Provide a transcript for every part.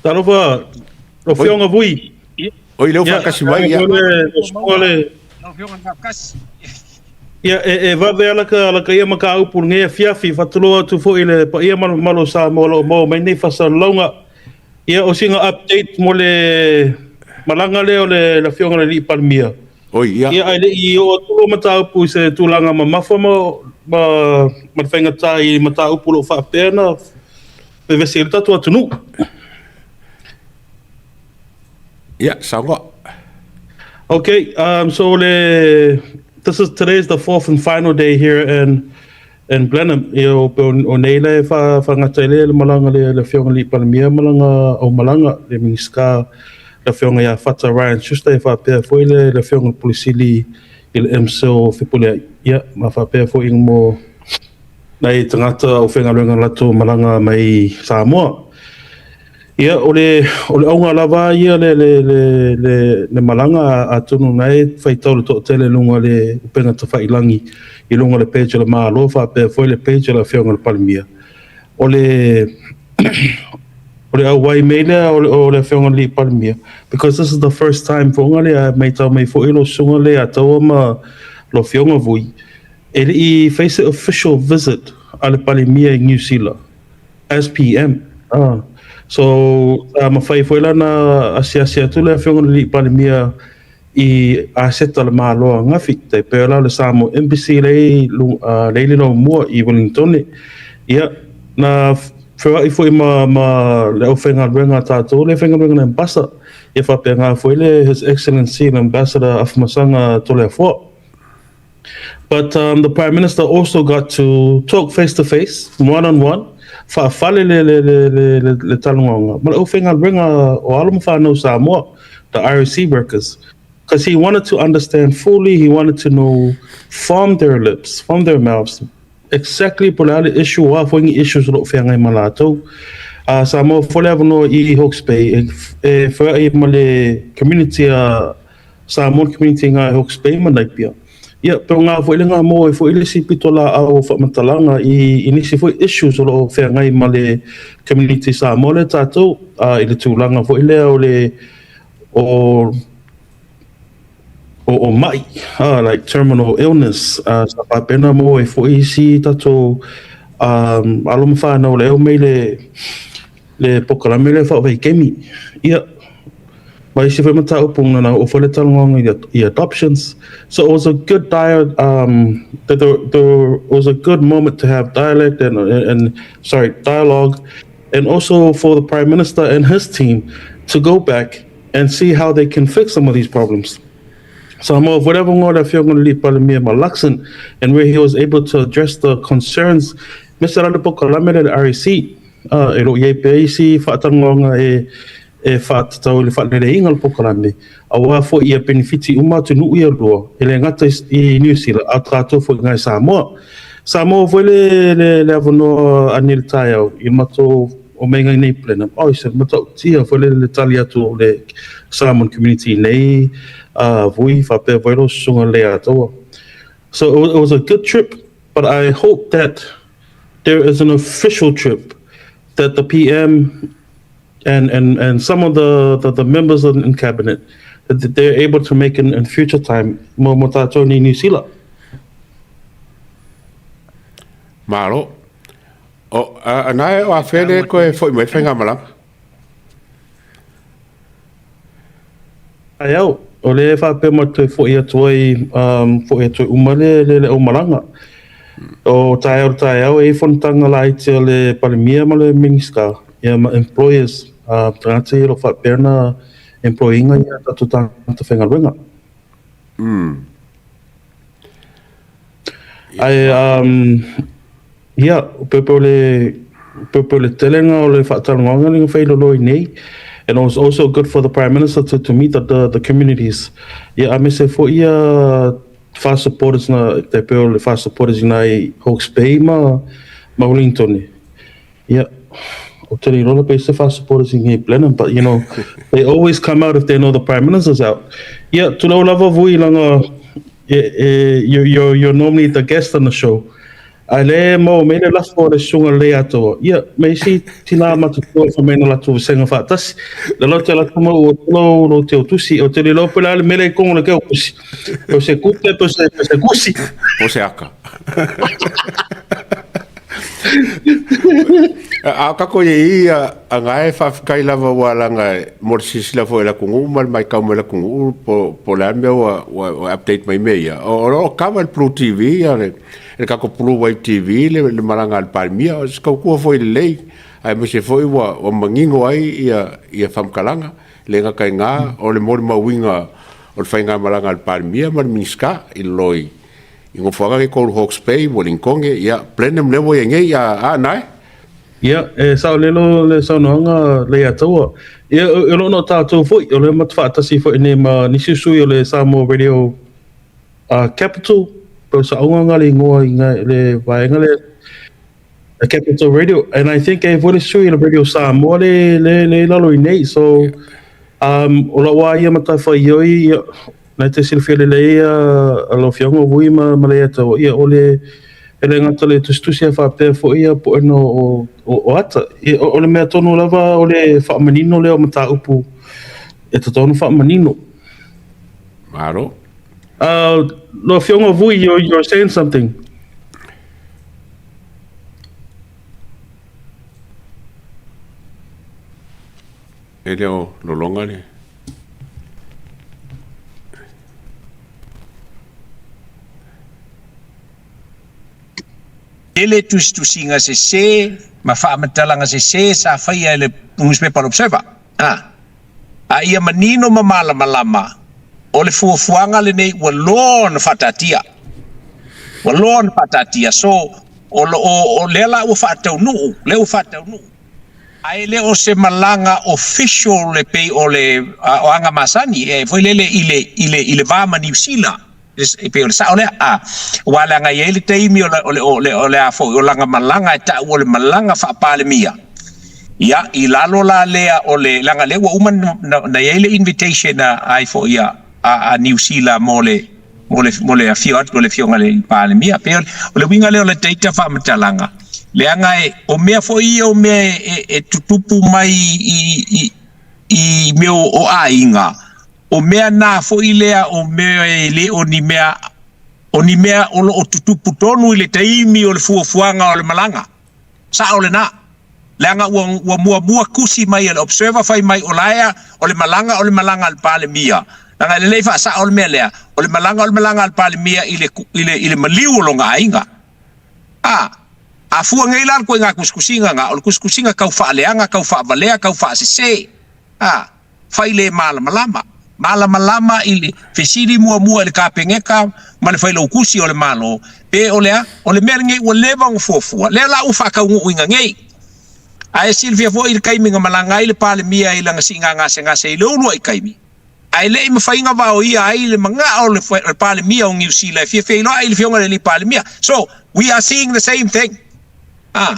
Talofa, lau Afioga Vui. Oi, lea ua faatasi mai, ia. Lau Afioga Ia, e vave lava la ia mataupu i lenei afiafi. Faatulou atu foi i le paia ma le mamalu o Samoa o lo o maua mai nei faasalalauga. Ia, o sina update mo le malaga lea o le Afioga i le Palemia. Oi, ia. Ia, ae le i oo atu le mataupu i se tulaga mamafa ma le faigata i mataupu o lo o faapea na vevesi ai le tatou atunuu. Ia, saunoa. Okay, so this is today is the fourth and final day here in Blenheim. Ia, o nei le whangata le malanga le Afioga i le Palemia malanga o malanga le Minisita le Afioga ia Fata Ryan Schuster, e faapea foi le Afioga i le Pule Sili i le MCIL Fepuleai. Ia, ma faapea foi mo nai tagata o faigaluega latou malaga mai Samoa. Ia, o le auga lava ia le malaga atonu na e faitau le toatele i luga o le upega tafailagi i luga o le page o le Malo faapea foi le page o le Afioga i le Palemia. O le auai mai lea o le Afioga i le Palemia, because this is the first time foga le mai tau mai foi lo susuga le ataua ma lo Afioga Vui e le i fai se official visit a le Palemia i New Zealand as PM. Ah. So, mafai foi la na asiasi atu le Afioga i le Palemia i aseta le Malo ananafi, tai pei la le Samoa Embassy lei le laumua i Wellington. Ia, na feoai foi ma le aufaigaluega a tatou, le faigaluega na ambassador. Ia faapena foi le His Excellency le Ambassador Afamasaga Toleafoa. But the Prime Minister also got to talk face to face, one on one, faafale le talanoaga ma le aufaigaluega o alo ma fanau Samoa, the RSE workers. Because he wanted to understand fully, he wanted to know from their lips, from their mouths, exactly po o le a le issue o a foi ni issues o lo o feagai ma latou. Sa maua foi le avanoa i Hawke's Bay e feoai ma le community a Samoan community ngā Hawke's Bay ma Napier. Ia, pe o ngā foi le ngā mō e foi le si pito la au whamatalaga i nisi foi issues o lo o feagai ma le community Samoa le tātou i le tulaga foi lea o le o mai, like terminal illness, sa faapena mo e foi isi tatou alo ma whanau le au mai le pokalame le whaavaikemi. Ia, ma isi foi mataupu na o foi le talanoaga i adoptions. So it was a good dialogue, there was a good moment to have dialect and sorry, dialogue, and also for the Prime Minister and his team to go back and see how they can fix some of these problems. So mo whatever ngo le Afioga i le Palemia ma Luxon, and where he was able to address the concerns Mr. Rale pokalame le REC e lo iai pea isi faatalanoaga e faatatau i le faaleleiga o le pokalame auā foi ia penefiti uma atunuu ia lua e le gata i New Zealand a o tatou foi igai Samoa. Samoa foi le avanoa ani le taeao i le matou o maiga nei plenum. Oi se matautia foi le tali atu o le Samoan community nei Vui faapea foi lo susuga le atoa. So it was a good trip, but I hope that there is an official trip that the PM and some of the members in cabinet that they're able to make in future time mo tātou ni New Zealand. Malo. O, a nae o a fele koe foi mai whainga malanga. Ai au, o le whaapea ma toe foi atu ai, foi atu ai uma le au malaga. O taeao le taeao e fonotaga laiti a le Palemia ma le Minisita, ia ma employers, tagata ia o lo o faapea na employ-ina ia tatou tagata faigaluega. Ai ia, pepe o le telega o le faatalanoaga le na failolo nei. And it was also good for the Prime Minister to meet the communities. Ia, aemaise foi ia FAR supporters na te pei o le FAR supporters i Hawke's Bay ma Wellington. Ia, o te rola pe se FAR supporters i Blenheim, but they always come out if they know the Prime Minister's out. Ia, tulau lava Vui langa you're normally the guest on the show. Ae lea e maua mai le lafo a le Susuga i le Leiataua, ia, ma isi tina matutua fai mai na latou vasega faatasi. Le la ou te alu atu ma uu atu lou teutusi. Ou te le iloa po o le a le mea lea i totonu o le teutusi, po o se tupe po o se tusi. Po o se aka. A o tatou i ai a na e faafetai lava ua laga mo le silasila foi a le atunuu ma le matau mai a le atunuu po o le a le mea ua update mai mea ia. O lo o kava e le Blue TV le tatou Blue Wave TV le malaga a le Palemia. O se tautua foi lelei, aemaise foi ua manino ai faamatalaga. E le gata i lena, o le molimauina o le faigamalaga a le Palemia ma le Minisita i lalo i nofoaga nei e 3 o Hawke's Bay, Wellington, ia, Blenheim lea ua i ai nei, a Nae? Ia, e saolele le saunoaga Leiataua. Ia, e le o na o tatou foi, o lea matou te faatasi foi nei ma nisi sui o le Samoa Radio Capital, po o le saoga lena o le igoa i le vaega lea, Capital Radio. And I think e foi le sui o le Radio Samoa le i lalo i nei. So, o lau lava ia matafaioi, ia, na te silafia lelei lau Afioga Vui ma Leiataua, ia, o le e le gata le tusitusi ae faapea foi ia puega o ata. Ia, o le mea tonu lava o le faamanino lea o mataupu e tatau ona faamanino. Malo. Lau Afioga Vui, you're saying something. E le o lologa le... Tele tusitusiga sese ma faamatalaga sese sa faia e le nusipepa o le Observer. A. A ia manino ma malamalama, o le fuafuaga lenei ua loa ona faataatia. Ua loa ona faataatia. So, o, o, o lea la ua faataunuu, lea ua faataunuu. Ae le o se malaga official e pei o le o aga masani e foi lele i le i le i le va ma Niu Sila. E pei o le sao lea. A, aua leaga e i ai le taimi o le o le o le o le a foi o lana malaga e tau o le malaga faa-Palemia. Ia, i lalo la lea o le leaga lea ua uma na i ai le invitation a ai foi a a Niu Sila mo le mo le, mo le afio atu o le Afioga i le Palemia. Pei o le uiga lea o le ita faamatalaga, leaga e, o mea foi ia o mea e, e, e tutupu mai i, i, i mea o, o aiga, o mea na foi lea o mea e le o ni mea, o ni mea o lo o tutupu tonu i le taimi o le fuafuaga o le malaga. Sao lena. Leaga ua, ua muamua tusi mai e le Observer fai mai o la e o le malaga o le malaga a le Palemia. Leaga e lelei faasao le mea lea, o le malaga o le malaga a le Palemia i le, i le, i le maliu o lona aiga. A, a fua nei la le ituaiga tusitusiga na, o le tusitusiga tau faaleaga, tau faavalea, tau faasese. A. Fai le malamalama. Malamalama i le fesili muamua i le Kapeneta ma le Failautusi o le Malo, pe o le a? O le mea lenei ua leva ona fuafua, lea la ua faataunuuina nei. Ae silafia foi i le taimi na malaga ai le Palemia i lana siiga gasegase i le uluai taimi, ae le i mafai ona vaoia ai le manao o le Palemia o Niu Sila e fia feiloai i le Afioga i le Alii Palemia. So, we are seeing the same thing. Ah.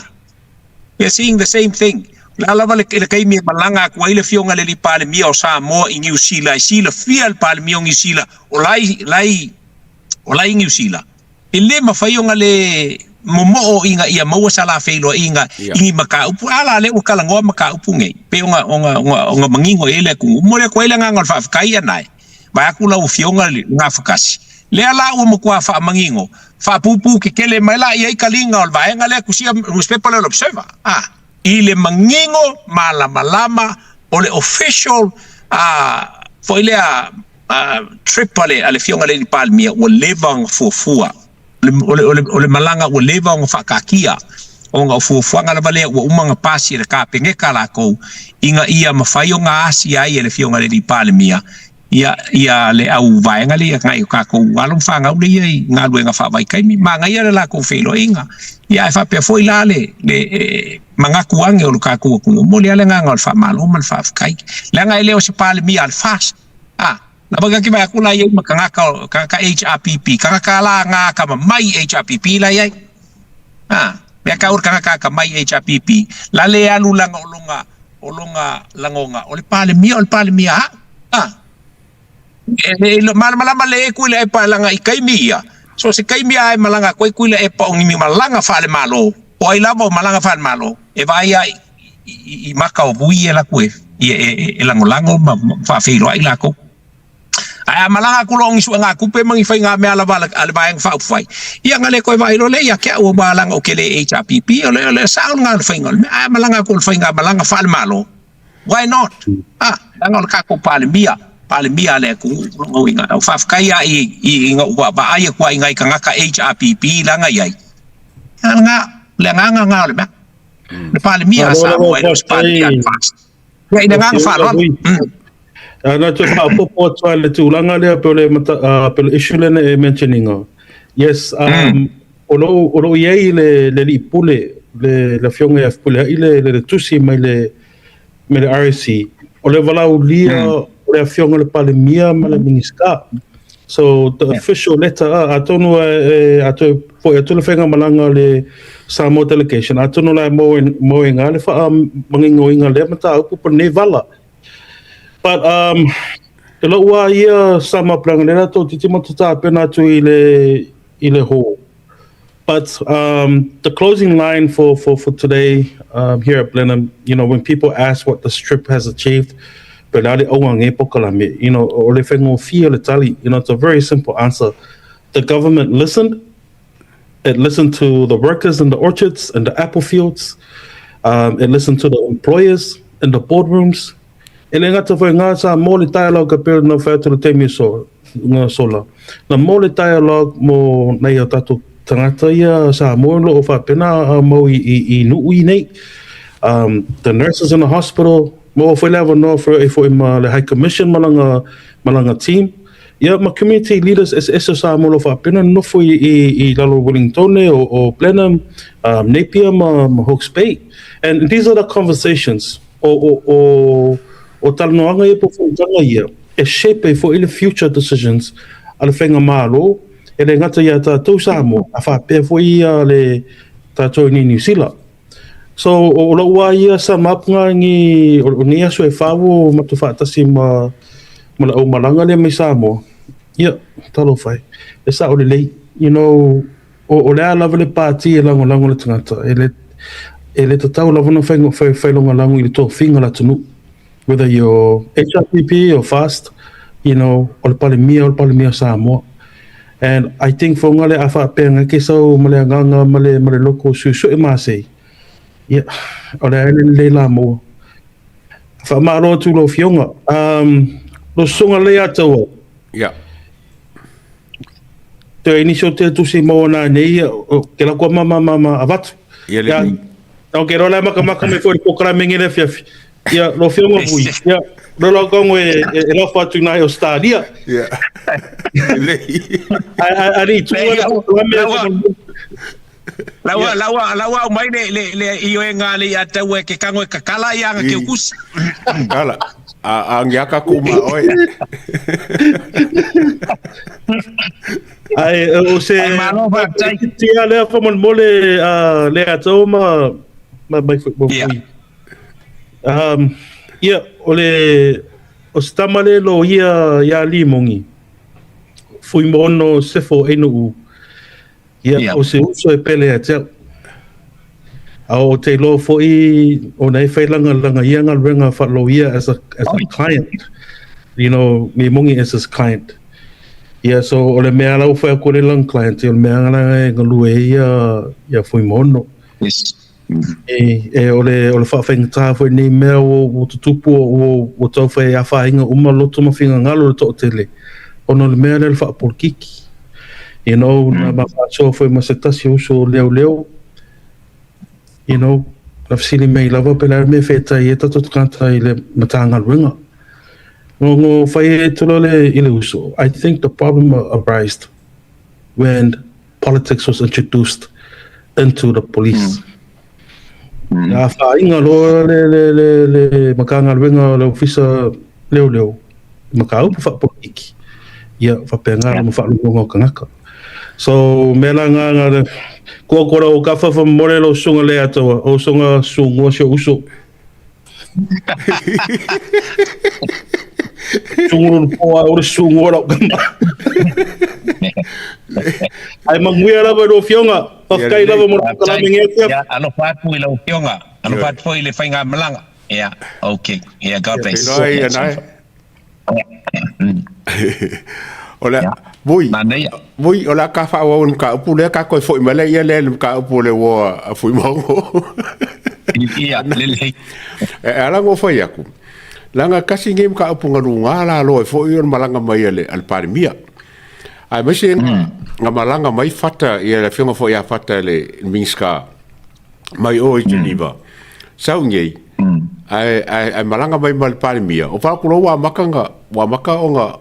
We are seeing the same thing. O le a lava le taimi e malaga atu ai le Afioga i le Alii Palemia o Samoa i Niu Sila e silafia e le Palemia o Niu Sila o la i, la i, o la i Niu Sila, e le mafai ona le momoo ina ia maua sa la feiloaiga i ni mataupu. A la lea ua talanoa mataupu nei, pei ona, ona, ona, ona manino i ai le atunuu. Momoli atu ai le agaga o le faafetai ia nae. Vaeatu lau Afioga i le Gafatasi. Lea la ua matua faamanino, faapupuu kekele mai la i ai taliga o le vaega lea tusia nusipepa lea o le Observer, a, i le manino malamalama o le official a, foi lea a, trip a le, a le Afioga i le Alii Palemia ua leva ona fuafua. O le, o le, o le malaga ua leva ona faataatia, ona o fuafuaga lava lea ua uma ona pasi e le Kapeneta lakou, ina ia mafai ona asia ai e le Afioga i le Alii Palemia ia, ia le au vaega lea nai o tatou alo ma fanau lea i galuega faavaitaimi. Manaia le latou feiloaiga. Ia ae faapea foi la le, le e, manatu ane o le tatou atunuu. Momoli lava le agaga o le faamalo ma le faafetai. Leaga e le o se Palemia a le FAST. A, Lava ka ke vai aku la iai ma kangaka kangaka HRPP kangaka la nga ka mai HRPP la iai a mea ka ur kangaka ka mai HRPP la le alu langa o longa o longa langonga o le palemia o le palemia ha a e le malamalama le ku le pa langa i kaimi ia. So se taimi lava e malaga atu ai Tuilaepa o ni malaga faale-Malo, po o ai lava o malaga faale-Malo, e vaai lava i maka o Vui e alu atu e lagolago ma faafeiloai latou. Ae a malaga atu loa o ni suegatupe ma ni faigamea lava a le Vaega Faaupufai, ia ona le toe vaai loa lea ia te au aua leaga ou te le HRPP, o le sao lena o le faiga o le mea. Ae a malaga atu o le faigamalaga faale-Malo, Why not? Ah, leaga o le tatou Palemia, Palemia a le atunuu, o lona uiga, e faafetai lava i, ina ua vaai atu lava i nai tagata HRPP la na i ai, ia lena, o le agaga lena o le mea. Le Palemia a Samoa e le o se Palemia a le FAST. Ia, i le agaga faaaloalo. Na toe faaopoopo atu lava i le tulaga lea pei o le, pei o le issue lea na e mention ina. Yes, o lo o i ai le alii pule, le Afioga ia Fepuleai le tusi mai le RSE, o le valaaulia o le Afioga i le Palemia ma le Minisita. So the official letter, atonu a toe foi atu le faigamalaga a le Samoa delegation, atonu la e maua e ngā le faamaninoina o lea mataupu po o lenei vala. But i lou lava ia sum up leaga o lea latou te timata tapena atu i le i le hall. But the closing line for, for, for today here at Blenheim, you know, when people ask what this trip has achieved, pe le a le auga nei polokalame, you know, o le faigofie o le tali, you know, it's a very simple answer. The government listened, it listened to the workers in the orchards and the apple fields, it listened to the employers in the boardrooms. E le gata foi ngā sa mō le dialogue a pei ona whai atu le taimi so, ngā sola. Na mō le dialogue mō nei o tātou tangata ia Samoa lo o whapena a mau i nuu i nei. The nurses in the hospital, mō foi le awanoa foi e foi ma le High Commission ma langa team. Ia ma community leaders eseese o Samoa lo whapena nofo i lalo Wellingtone o Blenheim, Napier ma Hawke's Bay. And these are the conversations o talanoaga ia po o fonotaga ia e shape ai foi le future decisions a le faigamalo e le gata iā tatou Samoa a faapea foi ia le tatou i Niu Sila. So o lou lava ia sum up nga ni o nei aso e fa ua matou faatasi ma le aumalaga lea mai Samoa, ia talofa e, e sao lelei, you know, O le a lava le pāti e lagolago le tagata, e le, e le tatau lava ona fai, fai lagolago i le tofiga o le atunuu. Whether you're HRPP or FAST, you know, o le Palemia o le Palemia o Samoa. And I think foga le a faapea ngai ke sau ma le agaga ma le, ma le loko suesue masei, ia, o le a le lelei la maua. Faamalo atu lau Afioga. Lo susuga Leiataua. Ia. Te nisi o te tusi maua nā nei, ke la kua ma ma ma avatu. Ia le. Ia, ke rola makamaka me foi polokalame ngi le afiafi. Ia, lo Afioga Vui. Ia, lo lau kaongo e lafo atu nai Australia. Ia. Lelei. Ai ai tu le Laua, laua, laua au mai le, le, le ioega le ia tau e ke kango e kakala ia anga ke ukusi. Kala, a ngiaka ku ma oe. Ai, o se... Ai, malo faafetai. Tia lea faamolemole le atau ma mai foi mo Ia. fui. Ia, o le o se tama le lo ia ia Limogi. Fuimaono Sefo Einu'u. Ia, Ia. o se uso e pele ia te au. A o te iloa foi ona e whai langa langa ia galuega faaloia as a client. You know, Limogi as his client. Ia, so o le mea la ua fai atu le lang client, o le mea la e galue ai ia Fuimaono. E o le whaawhaingatā foi nei mea o tutupu o tau whai a whainga uma loto ma whingangalo le to'atele. Ona o le mea lea le whaapolokiki. You know, na ma whaasoa foi ma se tasi o uso o leo leo. You know, na fesili mai lava pe le a le mea whetai e tatou tagata i le Matagaluega. Ngo whai e tula le i le uso. I think the problem arised when politics was introduced into the police. Na whainga loa le Matagaluega o le ofisa leo leo. Makaupu whaapolokiki. Ia, whapenga ma whaalunga o kangaka. So, me la ngā ngā kua kora o ka whawha more lo sunga le atawa, o sunga sunga se uso. Sunga lo poa o le sunga lau kama. Ae manuia lava i lau Afioga. Faafetai lava mo le polokalame i lenei afiafi. Ia, alofa atu i lau Afioga. Alofa atu foi i le faigamalaga. Ia, okay. Ia, God bless. Feiloai ia nae. O le Vui, Manaia. Vui, o le a ka faaauau i le mataupu lea, ka toe foi mai lea ia lea i le mataupu o le uo a Fuimaono. Ia, lelei. E ala ona ou fai atu, leaga tasi lenei mataupu na luga lalo ai foi o le malaga mai a le Palemia. Aemaise na malaga mai Fata, ia le afioga foi ia Fata le Minisita mai o i Geneva. Sau nei, ae malaga mai ma le Palemia, o faaku loa ua amata ona, ua amata ona,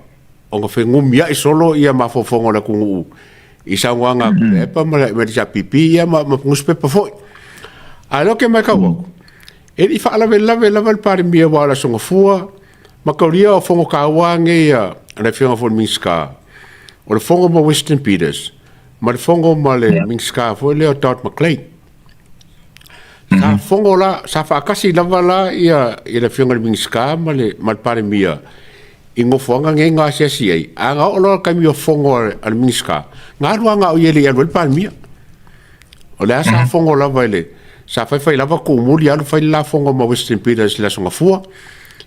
ona fenumiai solo ia mafaufauga o le atunuu i saunoaga a Tuilaepa ma le HRPP ia ma nusipepa foi. Ae o lea ou te matau atu, e le i faalavelave lava le Palemia aua o le Aso Gafua, mataulia o fono taua nei a le Afioga foi i le Minisita, o le fono ma Winston Peters, ma le fono ma le Minisita foi lea o Todd McClain. Sa fono la, sa faatasi lava la ia le Afioga i le Minisita ma le Palemia i nofoaga nei na asiasi ai. A na oo loa i le taimi o fono a le Minisita, na alu lava na o ia e le i alu ai le Palemia. O lea sa fono lava i le, sa faifai lava tuumuli alu fai le la fono ma Winston Peters i le Aso Gafua,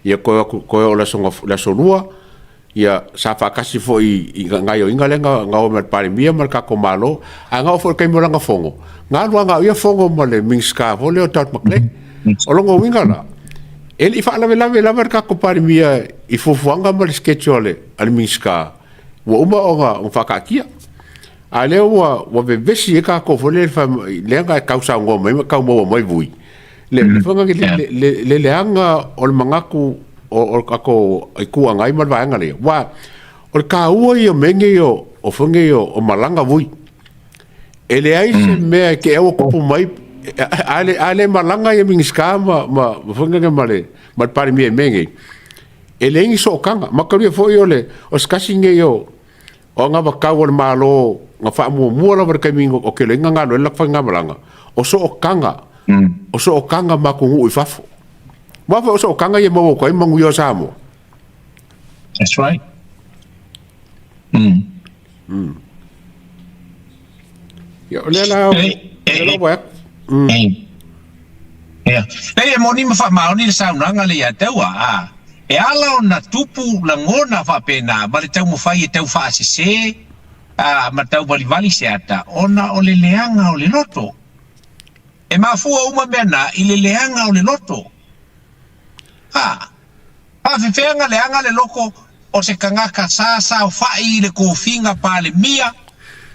ia toe o atu, toe oo i le Aso Lua, ia sa faatasi foi i gaoioiga lea na o mai le Palemia ma le tatou Malo. Ae na oo foi i le taimi o lana fono, na alu lava na o ia fono ma le Minisita foi lea o Todd McClay. O lona uiga la, e le i faalavelave lava le tatou Palemia i fuafuaga ma le schedule a le Minisita ua uma ona faataatia. A o lea ua vevesi ai tatou foi lea, lea na e tau saunoa mai ma tau maua mai Vui, le le leaga o le manatu o le tatou Itu Agai ma le vaega lea, aua o le taua ia o mea nei o foi nei o malaga Vui. E leai se mea e te i ua tupu mai, a le malaga ia Minisita ma foi nei ma le Palemia i mea nei, e leai ni sootaga. Mataulia foi o le o se tasi nei o O anavatau a le Malo na faamuamua lava i le taimi o tele ai na galuega ai le latou faigamalaga, o sootaga, o sootaga ma atunuu i fafo. Aua foi o sootaga ia e maua atu ai manuia o Samoa. That's right. Ia, o lea la, o lea la ua atu. Ia. Leai, e moni ma faamaoni le saunoaga lea ia te au, a. E ala ona tupu lagona faapena ma le taumafai e tau faasese a, ma tau valivali se ata, ona o le leaga o le loto. E mafua uma mea na i le leaga o le loto. A. Faafefea leaga le loko o se tagata sa saofai i le tofiga Palemia,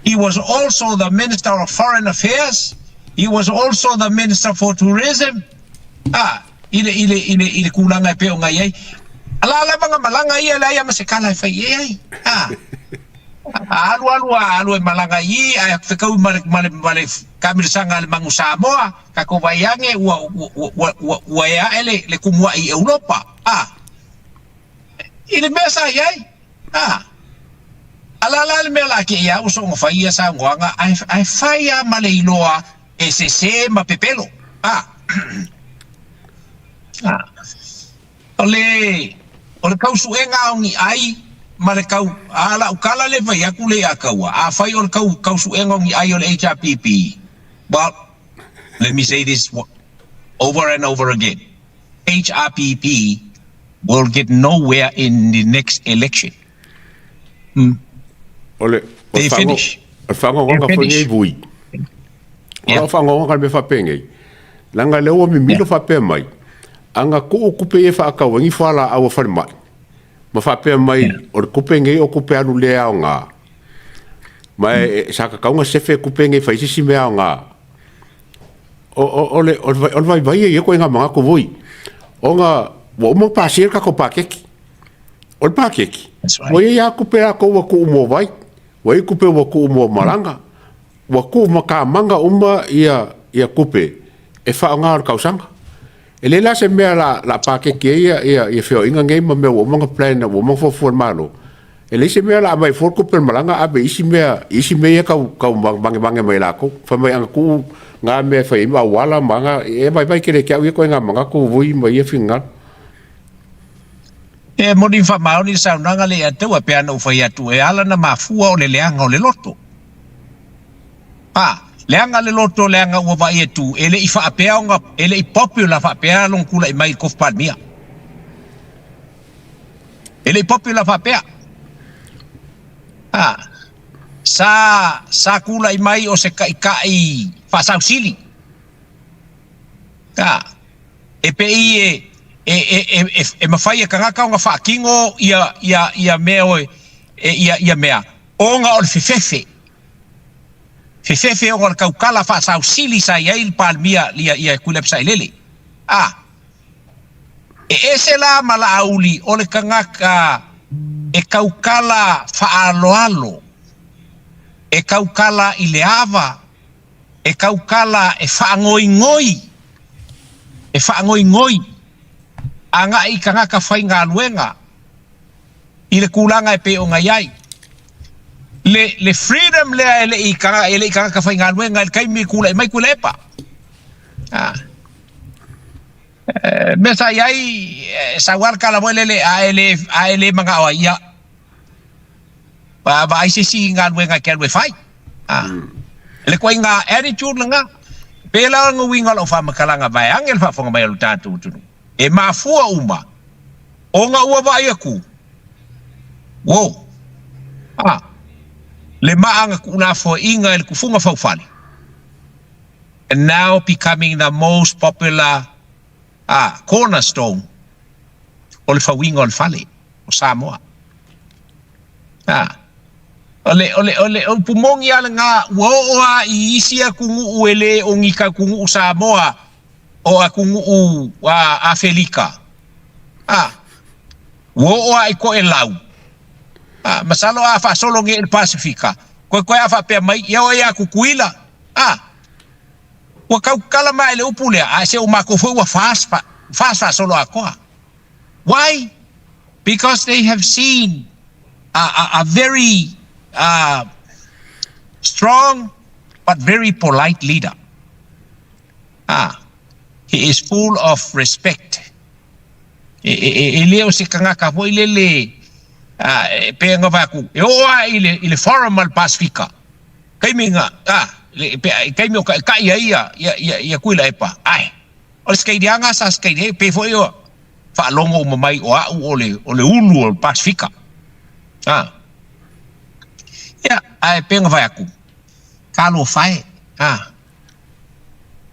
he was also the Minister of Foreign Affairs, he was also the Minister for Tourism, a, i le, i le, i le, i le tulaga e pei ona i ai. A la lava na malaga ia e leai lava ma se kala e fai i ai, a. A alu alu a alu e malaga i i ae fekaui ma le, ma le, ma le kamilosaga a le Manu Samoa, tatou vaai ane ua, ua, ua, ua, ua ea ae le, le kumuaʻi i Europa, a. I le mea sa i ai, a. A la la le mea la kēia ua soona fai ia saunoaga ae, ae fai lava ma le iloa e sesē ma pepelo, a. A. O le, o le kau suega o ni ai ma le kau, a la'u kala le fai atu le ia kaua, afai o le kau, kau suega o ni ai o le HRPP, well, let me say this over and over again, HRPP will get nowhere in the next election. O le, o They le finish. o le faagaogaoga They foi finish. nei vui. O lau faagaogaoga le mea faapenei, leaga lea ua mimilo faapea mai, a na tuu tupe ia e faatau ai ni fualaau a falemai, ma faapea mai o le tupe nei o tupe alu le aoga, ma e, sa tatau ona sefe tupe nei e fai ai se isi mea aoga. O le vaivai e i ai ituaiga manatu foi, ona ua uma ona pasia le tatou paketi. O le paketi, ua i ai lava tupe latou ua tuu mo vai, ua i ai tupe ua tuu mo malaga, ua tuu matamanga uma ia tupe e faaaoga o le tausaga. E leai la se mea la la paketi ai ia feoaiga nei ma mea ua uma ona plan, ua uma ona fuafua e le Malo. E leai se mea la aumai fua le tupe o le malaga ave i isi mea, i isi mea ia tau tau magemange mai e latou. Fai mai ana tuu na mea e fai ai ma auala ma ana, e vaivai tele ia te au ia ituaiga manatu vui ma ia finagalo. E moni ma faamaoni le saunoaga lea ia te au, e pei lava ona ou fai atu, e ala ona mafua o le leaga o le loto. A, leaga le loto leaga ua vaai atu e le i faapea ona, e le i popular faapea lona tulai mai i le tofi Palemia. E le i popular faapea. A, sa, sa tulai mai o se taitai faasausili. A, e pei e, e, e, e, e, e mafai e tagata ona faatino ia, ia, ia mea o, e, ia, ia mea, ona o le fefefe. Fefefe ona o le tautala faasausili sa i ai le Palemia ia, ia Tuilaepa Sailele. A, e ese la ma Laauli o le tagata e tautala faaaloalo, e tautala i le ava, e tautala e faangoingoi, e faangoingoi agai i tagata faigaluega i le tulaga e pei ona i ai. Le, le freedom lea e le i, e le i tagata faigaluega i le taimi e tulai mai Tuilaepa. Ah. E, mea sa i ai, e, sau lava le tala foi lele, a e le, a e le manao ai, ia, vaai se isi galuega e te alu e fai. Ah. Le ituaiga attitude lena. Pēlā le uiga o lau faamatalaga vaeane le faafofoga mai a lo tatou atunuu. E mafua uma ona ua vaai atu, uo, a, le maa na tuulafoaiina i le tufuga faufale, and now becoming the most popular a, cornerstone o le fauiga o le fale o Samoa. A, o le, o le, o le upu moni lava lena, ua oo lava i isi atunuu e le o ni atunuu Samoa, o atunuu a Afelika, a, ua oo lava i Toelau, a, masalo a faasolo nei i le Pasefika, toe toe a faapea mai, ia oe ia Tutuila, a, ua tautala mai i le upu lea, ae se o matou foi ua fast, fast faasolo atoa. Why? Because they have seen a, a, a very uh, strong but very polite leader. Ah, he is full of respect. E, e, e, e le o se tagata foi lele ah, e pei ona fai atu, e oo lava i le, i le forum a le Pasefika, taimi na, ah, le, pe, taimi o taitai ai ia, ia, ia, ia Tuilaepa, ae, o le skeiliaga sa skeili ai, pei foi o faalogo uma mai o au o le, o le ulu o le Pasefika. Ah. Ia, ae pei ona fai atu, talofa e, ah.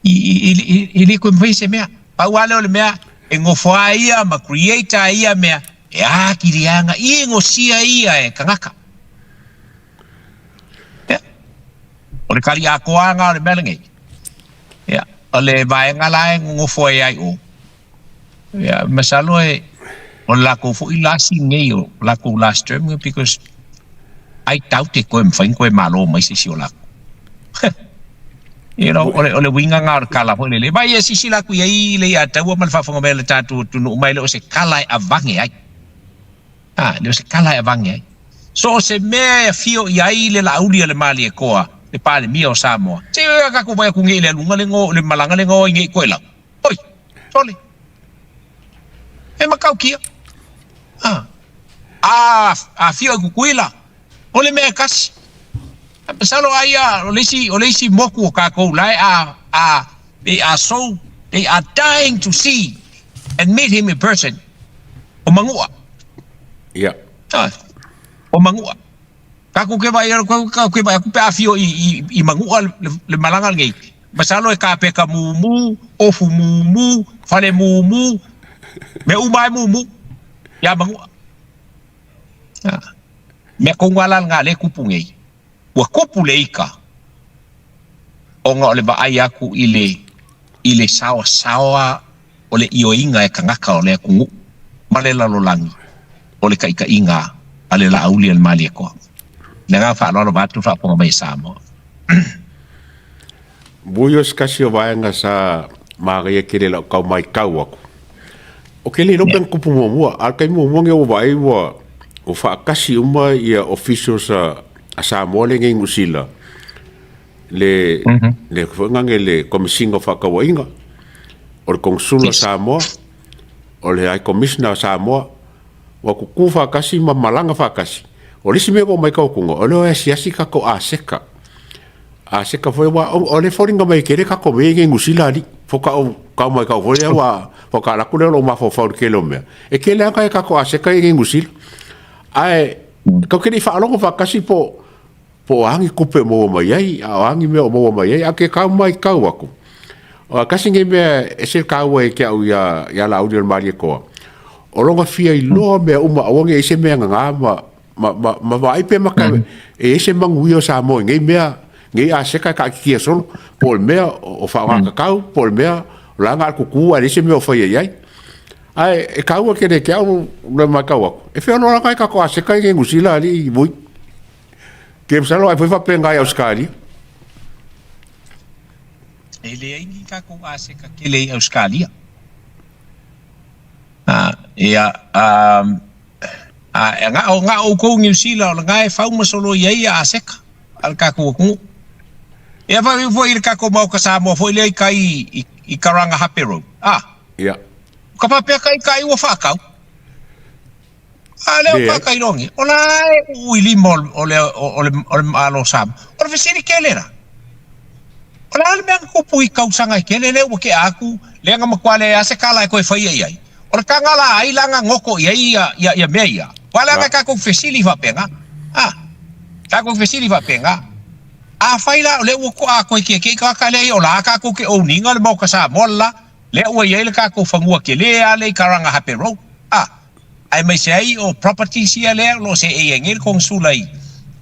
I le toe mafai se mea. Pau lava lea o le mea, e nofo lava ia ma create a ia mea, e atili lava ona inosia ia e tagata. Ia, o le kali atoa lena o le mea lenei. Ia, o le vaega la e nonofo ai ai o, ia, masalo e, o le latou foi lasi lenei o latou last term because I doubt e toe mafai ona toe malo mai se isi o latou. You know, o le, o le uiga lena o le tala foi lele. Vai e silasila atu i ai le ia taua ma le faafofoga mai a le tatou atunuu ma e le o se tala e avane ai. A, e le o se tala e avane ai. So o se mea e afio i ai le Laauli a le Malietoa, le Palemia o Samoa, se i tatou vaai atu nei i le aluga le go, le malaga le gaoi nei i Toelau. Oi, sole. E matautia. A, a afio i Tutuila, o le mea e tasi. Masalo aia o le isi, o le isi motu o tatou la e a, a, they are so, they are dying to see and meet him in person. O Manua. Ia. Ah, o Manua. Tatou ke vaai, tatou ke vaai atu pe a afio i, i, i Manua le, le malaga lenei. Masalo e kapeka mumu, ofu mumu, fale mumu, mea uma e mumu iā Manua. Ah. Mea tonu lava la lena lea e tupu nei. Ua tupu le ika ona o le vaai atu i le i le saoasaoa o le ioeina e tagata o le atunuu ma le lalolagi o le taitaiga a le Laauli a le Malietoa. Le agaga faaaloalo vaeatu le faafofoga mai a Samoa. Mui o se tasi o vaega sa manaia tele i lau tau matau atu, o ke le iloa pe na tupu muamua, a o le taimi muamua lenei ua vaai ua ua faatasi uma ia officials a a Samoa lea nei i Niu Sila, le le foi lea le Komesina o Faatauaiga, o le Konesula o Samoa, o le High Commissioner o Samoa, ua tutu faatasi ma malaga faatasi. O le isi mea ua matau atu, o lea ua asiasi tatou aseta. Aseka foi aua o le foliga mai e tele tatou mea ia i Niu Sila alii. Faatoa ou tau matau foi lea ua faatoa alu atu lea o lou mafaufau i le tele o mea. E tele lava nai a tatou aseta ia i Niu Sila. Ae tatou te le i faalogo faatasi po o a ni tupe o maua mai ai, a o a ni mea o maua mai ai. Ae ou te tau matau atu, tasi lenei mea e ese le taua ia te au ia Laauli o le Malietoa, o lona fia iloa mea uma aua ne i i ai se mea nana ma ma vaai pe mata e i ai se manuia o Samoa i nei mea, nei aseta e taatitia solo, po o le mea o faaaogatatau, po o le mea o la e na o le tutu ae leai se mea o faia i ai. Ae e taua tele ia te au le matau atu, e feoloolo lava nai tatou aseta ia i Niu Sila alii Vui. Ke masalo ai foi faapena i Ausetalia. E leai ni tatou aseta tele i Ausetalia. Ia, A e na o na oukou Niu Sila o lena e fau ma soloi ai ia Aseka a le tatou atunuu. Ia faapea foi i le tatou Maota Samoa foi lea i tai i Karangahape Road. A. Ia. Ka faapea kai kai ua faatau. A lea o faatailogi, o la e uu i lima o le o le o le Malo o Samoa. O le fesili tele la. O le a le mea na tupu i tausaga e tele lea ua tea atu, lea na matua leai lava se tala e toe faia i ai. O le taga la a ai la na goto i ai ia mea ia? Aua leaga e tatou fesili faapena. A, tatou fesili faapena. Afai la o lea ua toa toe tietie tagata lea ia o la tatou te own ina le Maota Samoa le la, lea ua i ai le tatou fanua tele lava lea i Karangahape Road. A, aemaise ai o properties ia lea o lo o seei ai nei le Konesula i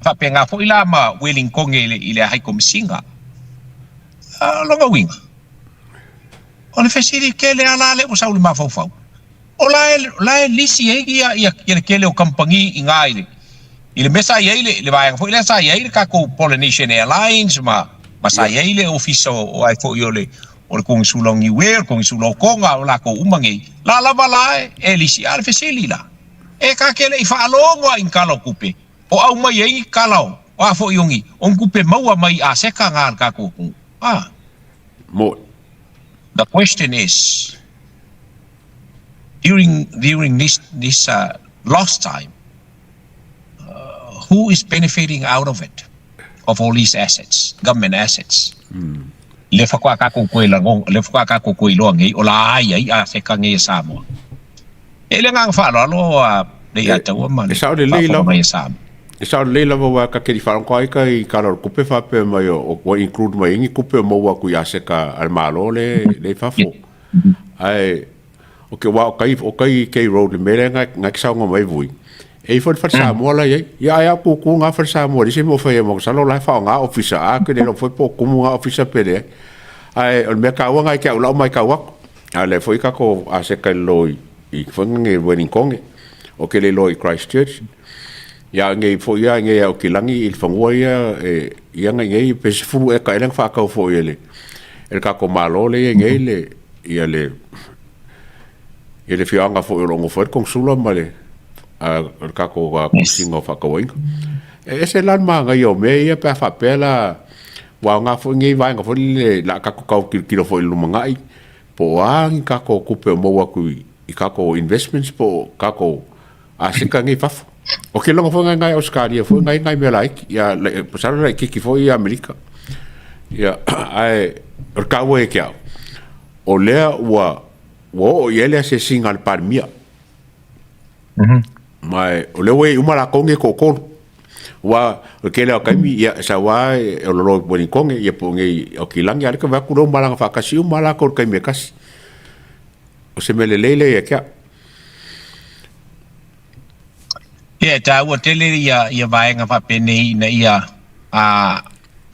faapena foi la ma Welingkone i le Hai Komesina. O lona uiga, o le fesili tele lava la lea ua sau i le mafaufau, o la e, la e lisi ai ia, ia, ia le tele o kamupani i ina i le, i le mea sa i ai le, le vaega foi lea sa i ai le tatou Polynesian Airlines ma, ma sa i ai le ofisa o, o ai foi o le, o le Konesula o Niue, o le Konesula o Tonga, o latou uma nei, la lava la e, e lisi. A o le fesili la, e ta te le i faalogo lava i ni tala o tupe o aumai ai ni tala o, o a foi o ni, o ni tupe maua mai i aseta na a le tatou atunuu? A. Mo. The question is, during, during this, this uh, lost time, uh, who is benefiting out of it, of all these assets, government assets? Mm. Le whakoa kako koe lango, le whakoa kako koe iloa ngei, o la ai ai a se ka ngei Samoa. E le nganga whaaloalo a le ia taua ma le whaafonga mai a Samoa. E sao lelei lava aua ka te wharongo ai ka i kala o le kupe whapea mai o ua include mai ai ni kupe o maua atu i aseka a le Malo le le i fafo. Ae o ke wā o kai o kai K Road le mea lea ngai ngai ke saonga mai vui. E i fo le fale Samoa la i ai. Ia ai a kūkū ngā fale Samoa le se mea o whai e masalo la e whao ngā ofisa a ke le lo foi po kumu ngā ofisa pe le. Ae o le mea kāua ngai ke au lau mai kau aku. A le foi kako aseka i lo i i foi nge Wellington o ke le loa i Christchurch. Ia ngei foi ia ngei au ki langi i le fanua ia e ia ngai ngei pe 10 eka ele whakau foi ele ele kako malo le ia ngei le ia le ia le fioanga foi o longo foi konsula ma le a le kako a komesina o whakauainga. E ese la ma ngai o mea ia pe a whapea la wa ngā foi ngei vaenga foi le la kako kau kilokilo foi lumangai po o a ni kako kupe o maua atu i kako investments po o kako aseka nei fafo. O ke longa foi ngai ngai Australia foi ngai ngai mea laiti, ia pasalo laititi foi i Amerika. Ia, ae, o le taua ia te au, o lea ua, ua oo i ai le asiasiga a le Palemia. Ma o lea ua i ai uma latou nei e toatolu. Aua o le tele lava o taimi, ia, e sau lava e ololo i Wellington, ia po o nei i Aukilani, a o lea e tau vaai atu o lea ua malaga faatasi uma lava latou i le taimi e tasi. O se mea lelei lea ia te au. Ia, e taua tele ia, ia vaega faapenei ina ia, a,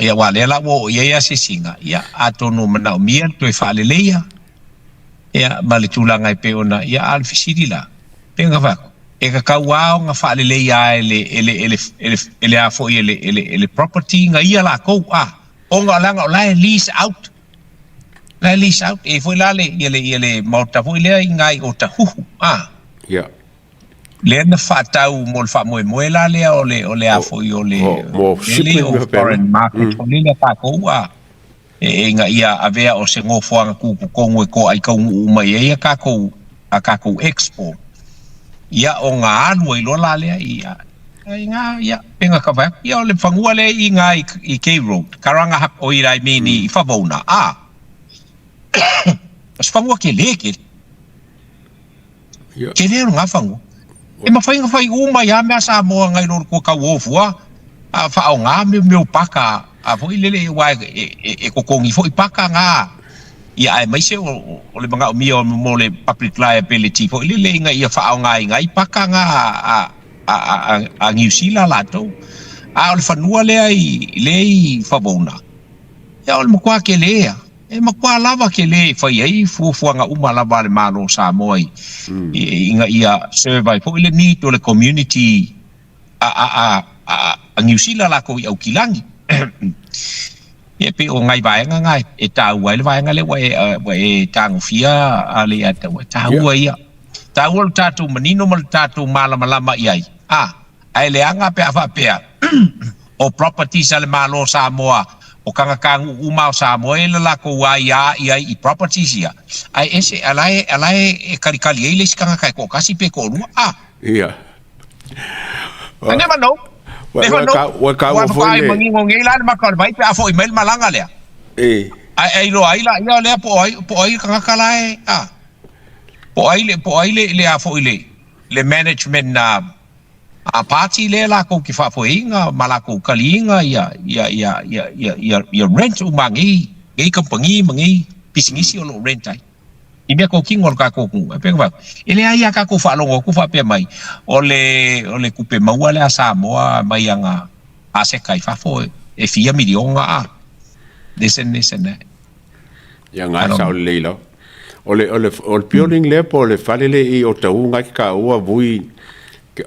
ia aua o lea la ua oo i ai asiasiga, ia, atonu o manaomia le toe faaleleia, ia, ma le tulaga e pei ona, ia, a o le fesili la, pei ona fai atu, e tatau lava ona faaleleia e le, e le, e le, e le, e le a foi e le, e le, e le property na ia latou, a, ona leaga o la e lease out. La e lease out, e i ai foi la le, ia le, ia le maota foi lea i ina i Otahuhu, a. Ia. Lea na faatau mo le faamoemoe la lea o le, o le a foi o le, mo lele o foreign market foi lele a tatou, a. E, ina ia avea o se nofoaga tutotonu e toai taunuu uma i ai a tatou, a tatou export. Ia, ona alu ai loa la lea, ia. Ai ngā, ia, penga ka whai. Ia, o le whangua le i ngā i, i K Road, karanga hap o i rai mini i Whavauna, a. O se whangua ke le ke. Ia. Ke le o ngā whangua. E mawhai nga whai uma i a mea Samoa ngai loro kua kau ofua, a whao ngā meo meo paka, a foi lele e wa e, e, e kokongi foi paka ngā. Ia ae maise o, o, o le manga o mia o mo le public liability foi lele inga ia whao ngā inga i paka ngā a, a, a, a, a Niu Sila latou. A o le whanua lea i, le i Whavauna. Ia o le matua ke lea. E matua lava ke lē e fai ai fuafuaga uma lava a le Malo o Samoa i, ina ia serve ai foi le need o le community a, a, a, a, a Niu Sila lakou i Aukilani. Ia e pei o nai vaega na e taua ai le vaega lea ua e, ua e tagofia a le ia taua. Taua ia. Taua lo tatou manino ma lo tatou malamalama i ai. A, Ae leaga pe a faapea, o properties a le Malo o Samoa, o tagata-nuu uma o Samoa e le lakou aia i ai i properties ia, ae ese, a la e, a la e kalikali ai le isi tagata e toatasi pe toalua, a. Ia. I never know. Ua, Never ua, know. ka, ua Ua kaua foi whakaai le... mangingo nei la le maka o le vai pe a foi mai le malaga lea. E. Ae e iloa ai la ia lea po o ai, po o ai le tagata la e, a. Po o ai le, po o ai le, le a foi le, le management na, A party lea lakou ke faafoeina ma lakou kaliina ia ia ia ia ia ia ia rent uma nei nei kamupani ma nei pisinisi o loo rent ai i mea tokino a lo tatou atunuu. E pei ona fai atu, e leai a tatou faalogo atu faapea mai o le o le tupe maua lea a Samoa mai ana aseta i fafo e fia miliona a this and this and that. Ia nga e sao lelei lava. O le, o le, o le building lea po o le fale lea i Otahuhu nga ke taua vui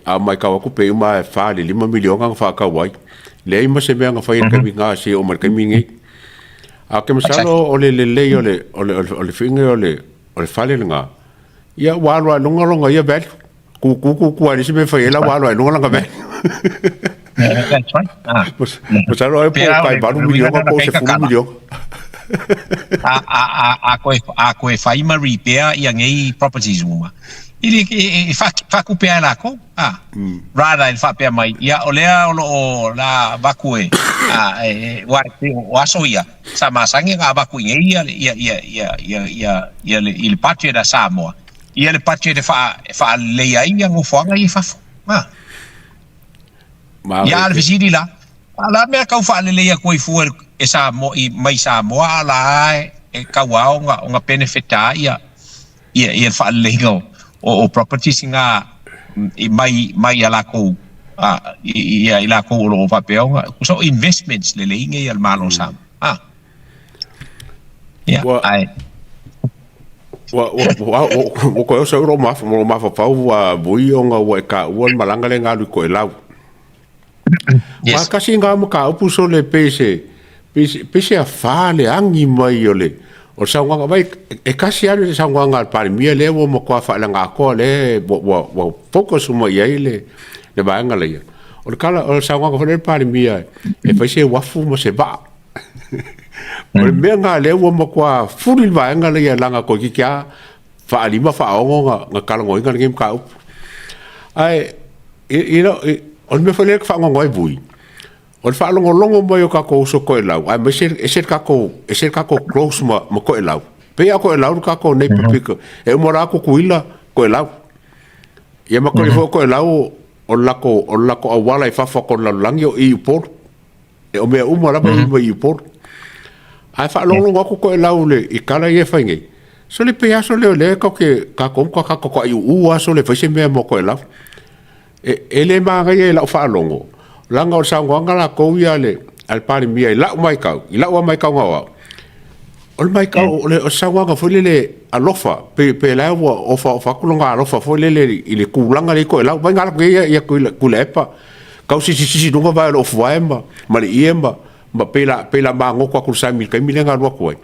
a mai kau aku pe uma e wha le lima miliona nga whaakau ai. Leai ma se mea nga whai le kaimi nga se o ma le kaimi nei. A ke masalo o le lelei o le, o le, o le, o le whinga o le, o le fale le nga. Ia ua alu a lunga longa ia value. Ku ku ku ku ai se mea whai e la ua alu a lunga longa value. That's right. Ah. Masalo ai po kai valu miliona po se fulu miliona. A a a a koe a koe whai ma repair ia ngei properties uma. I le e whakupe ai lākou. Ah. Rather e whapea mai ia o lea o loo la vaku e a e wa o aso ia sa masangi nga vaku i ngei ia ia ia ia ia ia ia le i le budget a Samoa. Ia le budget e wha e whaalelei ai ia ngofoanga i fafo. Ah. Ma Ia a le fesili la, a la mea kau faalelei atu ai fua e Samoa i mai Samoa a la e kau a ona ona benefit a ia ia ia le faaleleiga o o properties nga i mai mai a lakou a ia i lakou o loo faapea ona so investments lelei nei a le Malo o Samoa a ia Ua ae ua ua ua ua koe oso ro maf mo mafafau ua vui ona ua e ka ua le malanga le ngalu i Koelau. Yes. Wa kasi ngā mataupu so le pe se pe se pe se afa le angi mai o le o le saunoaga vai e kasi alu le saunoaga a le Palemia lea ua matua faaleagakoa lea ua ua ua focus uma i ai le le vaega lea. O le kala o le saunoaga foi lea le Palemia e fai se uafu ma se vaa. O le mea nga lea ua matua fuli le vaega lea laga toeitiiti lava faalima faaono na na talanoaina lenei mataupu. Ae i, i, i, o le mea foi lea e faanoanoa ai vui, o le faalogologo mai o tatou uso toelau, aemaise ese le tatou, ese le tatou close ma, ma toelau. Pei a toelau le tatou nei papika, e uma la Tutuila toelau. Ia ma koli foi toelau o le latou, o le latou auala i fafo atu o le lalolagi o i Upolu. E o mea uma lava i mai i Upolu. Ae faalogologo atu toelau le, i tala ia e fai nei, sole pei aso lea o lea tatou te, tatou ma tatou taiuu aso le fai se mea mo toelau. E, e le manaia i lau faalogo, leaga o le saunoaga latou ia a le, a le Palemia i lau matau, i lau lava matauga o au, o le matau, o le saunoaga foi lele alofa, pe, pe la ua ofaofa atu lona alofa foi lele i le tulaga lea i Toelau. Vai galo nei ia, ia Tuilaepa, kau sisisisi i luga vae o le ofuvae ma, ma le ie ma, ma pei la, pei la magoto atu i le sami i le taimi lea na alu atu ai.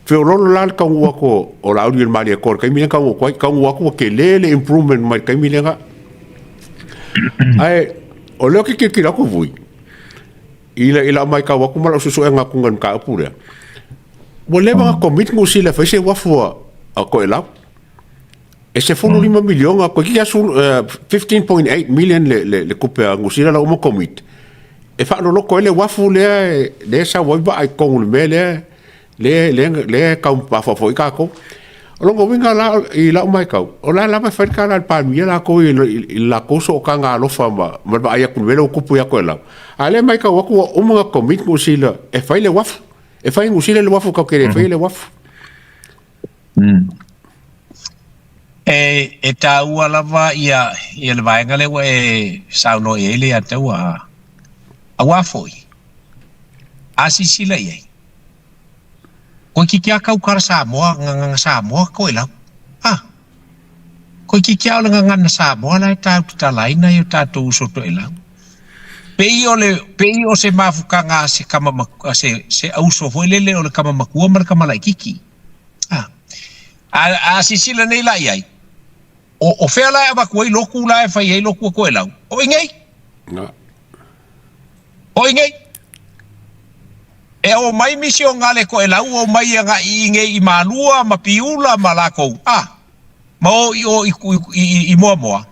Feololo la le taunuu atu o, o Laauli o le Malietoa i le taimi lea na taunuu atu ai, taunuu atu ua tele le improvement mai le taimi lea. Ae o lea ou te tilotilo atu vui, i le, i lau matau atu ma lau suesuega atu i le mataupu lea, ua leva ona commit Niu Sila e fai se uafu a, a Toelau. E 15 miliona, koe ki asu, 15.8 million le, le, le tupe a Nusila la uma commit. E faaloloko ai le uafu lea, lea e sau ai vaa i totonu o le mea lea, lea, lea, lea e tau mafaufau ai tatou. O lona uiga la i lau matau, o la e lava e fai le tala a le Palemia latou i le latou sootaga alofa ma le vaai atu i le mea lea ua tupu ia Toelau. A o lea e matau atu ua uma ona commit Niu Sila e fai le uafu. E fai e Niu Sila le uafu tatou te le faia le uafu. E taua lava ia le vaega lea ua e saunoa i ai Leiataua, aua foi a silasila i ai, Toeitiiti lava tautala Samoa, gagana Samoa Toelau. A! Toeitiiti lava o le gagana Samoa la e tautatala ai nai o tatou uso Toelau. Pei o le, pei o se mafutaga a se tama a se, se auso foi lele o le tama matua ma le tama laitiiti. A! A, a silasila nei la i ai, O, o fea la e avatu ai lotu la e fai ai lotu a Toelau? O i nei. O i nei. E o mai misionale Toelau o mai agai i nei i Malua ma Piula ma lakou, a, ma o i o i, i, i Moamoa.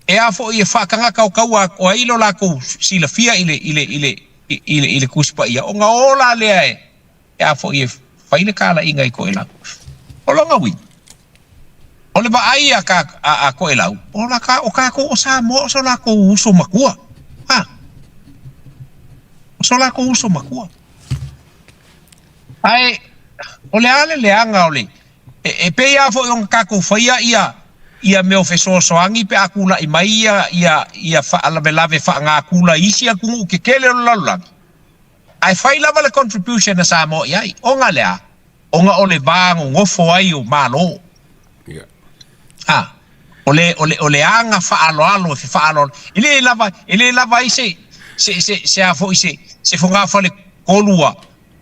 E a foi e faatagata o taua o ai lo lakou silafia i le, i le, i le, i le, i le Tusi Paia, ona o la lea e, e a foi e fai le talaiga i Toelau. O lona uiga, o le vaai a, ka, a, a Toelau, o, la, ka, o tatou o Samoa o so latou uso matua. Ha? O so latou uso matua. Ae, o le a le leaga o le, e, e pei lava foi ona tatou faia ia, ia mea o fesoasoani pe a tulai mai ia, ia, ia faalavelave faagakula i isi atunuu tetele o le lalolagi. Ae fai lava le contribution a Samoa i ai. Ona le a? Ona o le va nonofo ai o Malo. A, o le, o le, o le aga faaaloalo e fefaaloalo. E le lava, e le lava ai se, se, se, se a foi se, se fogafale kolua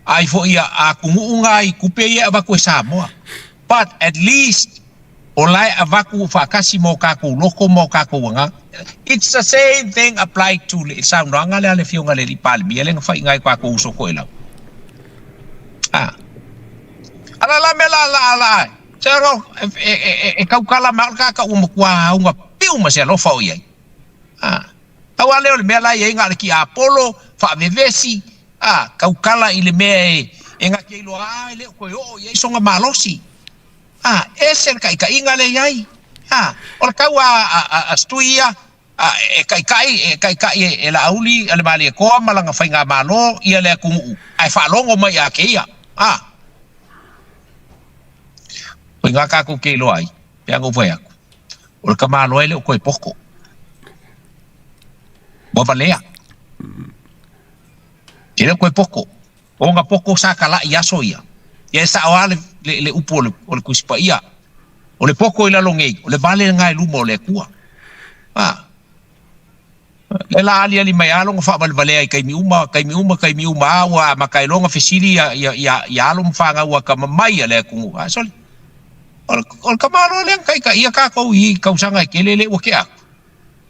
ai foi a, a atunuu nga i tupe ia e avatu e Samoa. But at least o la e avatu faatasi ma o tatou loto ma o tatou agaga. It's the same thing applied to le saunoaga lea a le Afioga i le Alii Palemia lea na faiga ai o tatou uso Toelau. A. Ala la mea la la la se ro e, e, e, e tautala mai o le tagata ua matua auga piu ma se alofa o i ai. A. Pau lava lea o le mea la e i ai na o le tiapolo, faavevesi, a, tautala i le mea e, e gati ai loa a e le o toe oo i ai sona malosi. A, ese le taitaiga lea i ai. A, o le tau a, a, a, a Stui ia, a, e taitai, e taitai e, e Laauli a le Malietoa ma lana faigamalo ia le atunuu, ae faalogo mai ia te ia. A, o iga tatou te iloa ai, pe ana ou fai atu, o le tamaloa e le o toe poto. Ua valea. E le o toe poto. O na poto sa talaʻi i aso ia, ia e saʻo lava le, le, le upu o le, o le Tusi Paia, o le poto i lalo nei, o le vale lena i luma o le Atua. A, lea la aliali mai lava lona faavalevalea i taimi uma, taimi uma, taimi uma, a ua amata ai loa ona fesili ia, ia, ia, ia alo ma fanau a tama mai a le atunuu. A, sole, o le, o le tamaloa lea na taitaia tatou i tausaga e tele lea ua tea atu.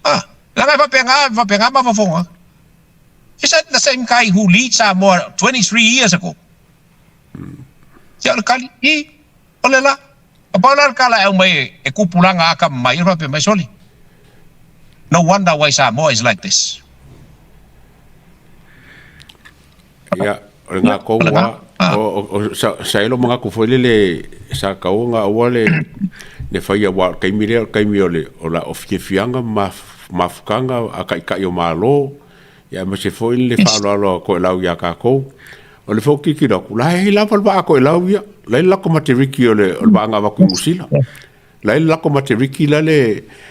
A, leaga e faapena, e faapena mafaufauga. Is that the same guy who lead Samoa 23 years ago? Ia o le tali, i, o le la. A pau la le tala e aumai e, e kupulaga aka mai, e faapea mai, soli. No wonder why Samoa is like this. Ia, o le ngā kou a, o, o, o, sa, sa elo manatu foi lele, sa kau ngā ua le, le whaia wā, o taimi lea, o taimi o le, o la, o fiafiaga ma mafutaga a taitai o Malo, ia aemaise foi le faaaloalo a Toelau iā tatou. O le foi tilotilo atu, la e i ai lava le vaa a Toelau ia, la e i le latou materiki o le vaa na avatu i Niu Sila. La e i le latou materiki la le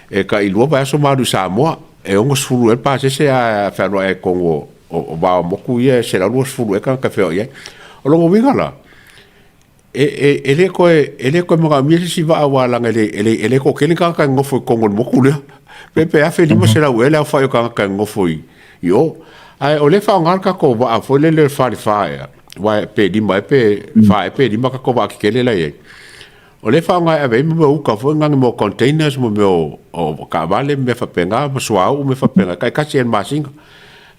e tai lua vaiaso ma alu i Samoa, e 60 ea le pasese ae fealuai ai i totonu o vao motu ia e 120 ea tagata e feoai ai. O lona uiga la, E, e, e le toe, e le toe manaomia se isi vaa aua leaga e le, e le, e le toatele tagata e nonofo i totonu o le motu lea. Pe, pe 1500 ea le aofai o tagata e nonofo i, i o. Ae o lea e faaaoga le tatou vaa foi lele o le falefa ea, aua pe lima ea pe fa ea pe lima tatou vaa tetele la e i ai. O lea e faaaoga e ave ai mea o uka foi na mea o containers ma mea o, o taavale ma mea faapena ma suauu ma mea faapena, taitasi lava i le masina.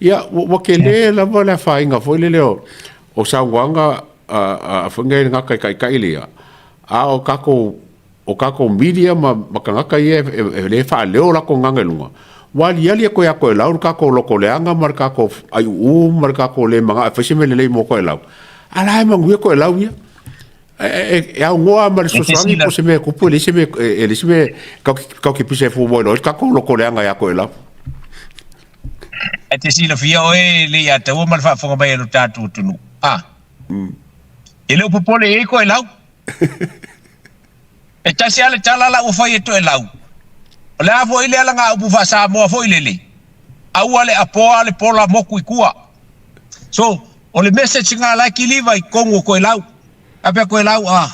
Ia, ua, ua tele lava le afaina foi lele o, o saunoaga a foi nei gata i taitai lea, a o tatou o kakou media ma ma tagata ia e lē faaleo o latou gaga i luga, ua aliali atu ia Toelau le tatou lotoleaga ma le tatou aiuuu ma le tatou le manao e fai se mea lelei mo Toelau, a la e manuia Toelau ia. E aunoa ma le fesoasoani po o se mea e tupu, e leai se mea, e leai se mea tatou te pisa e fuamua iloa ai le tatou lotoleaga ia Toelau. E te silafia oe le ia taua ma le faafofoga mai a lo tatou atunuu. A. E le o popole i ai Toelau. E tasi lava le tala la ua fai e Toelau. O le a foi le alagaupu faa-Samoa foi lele, aua le apoa le pola moku i tua. So, o le message lena la e kiliva i totonu o Toelau. Faapea Toelau, ah,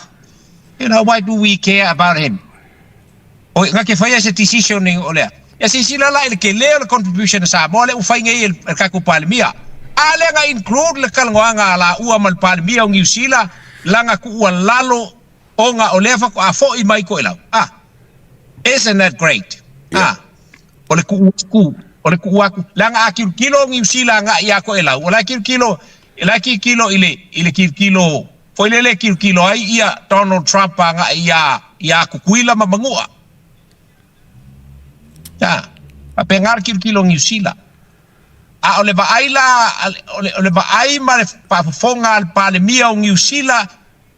you know, why do we care about him? Oi, na te faia se decision o lea. Ia silasila la i le tele o le contribution a Samoa lea ua fai nei e le tatou Palemia. A lea na include le talanoaga a laua ma le Palemia o Niu Sila lana tuualalo ona o lea faatoa foi mai Toelau. Ah, isn't that great? Ah, o le tuu atu, o le tuu atu, leaga a tilotilo o Niu Sila agai ia Toelau, o la e tilotilo, o la e tilotilo i le, i le tilotilo foi lele e tilotilo ai ia Donald Trump agai ia, ia Tutuila ma Manua. Ah, faapena le tilotilo o Niu Sila. A o le vaai la, o le, o le vaai ma le faafofoga a le Palemia o Niu Sila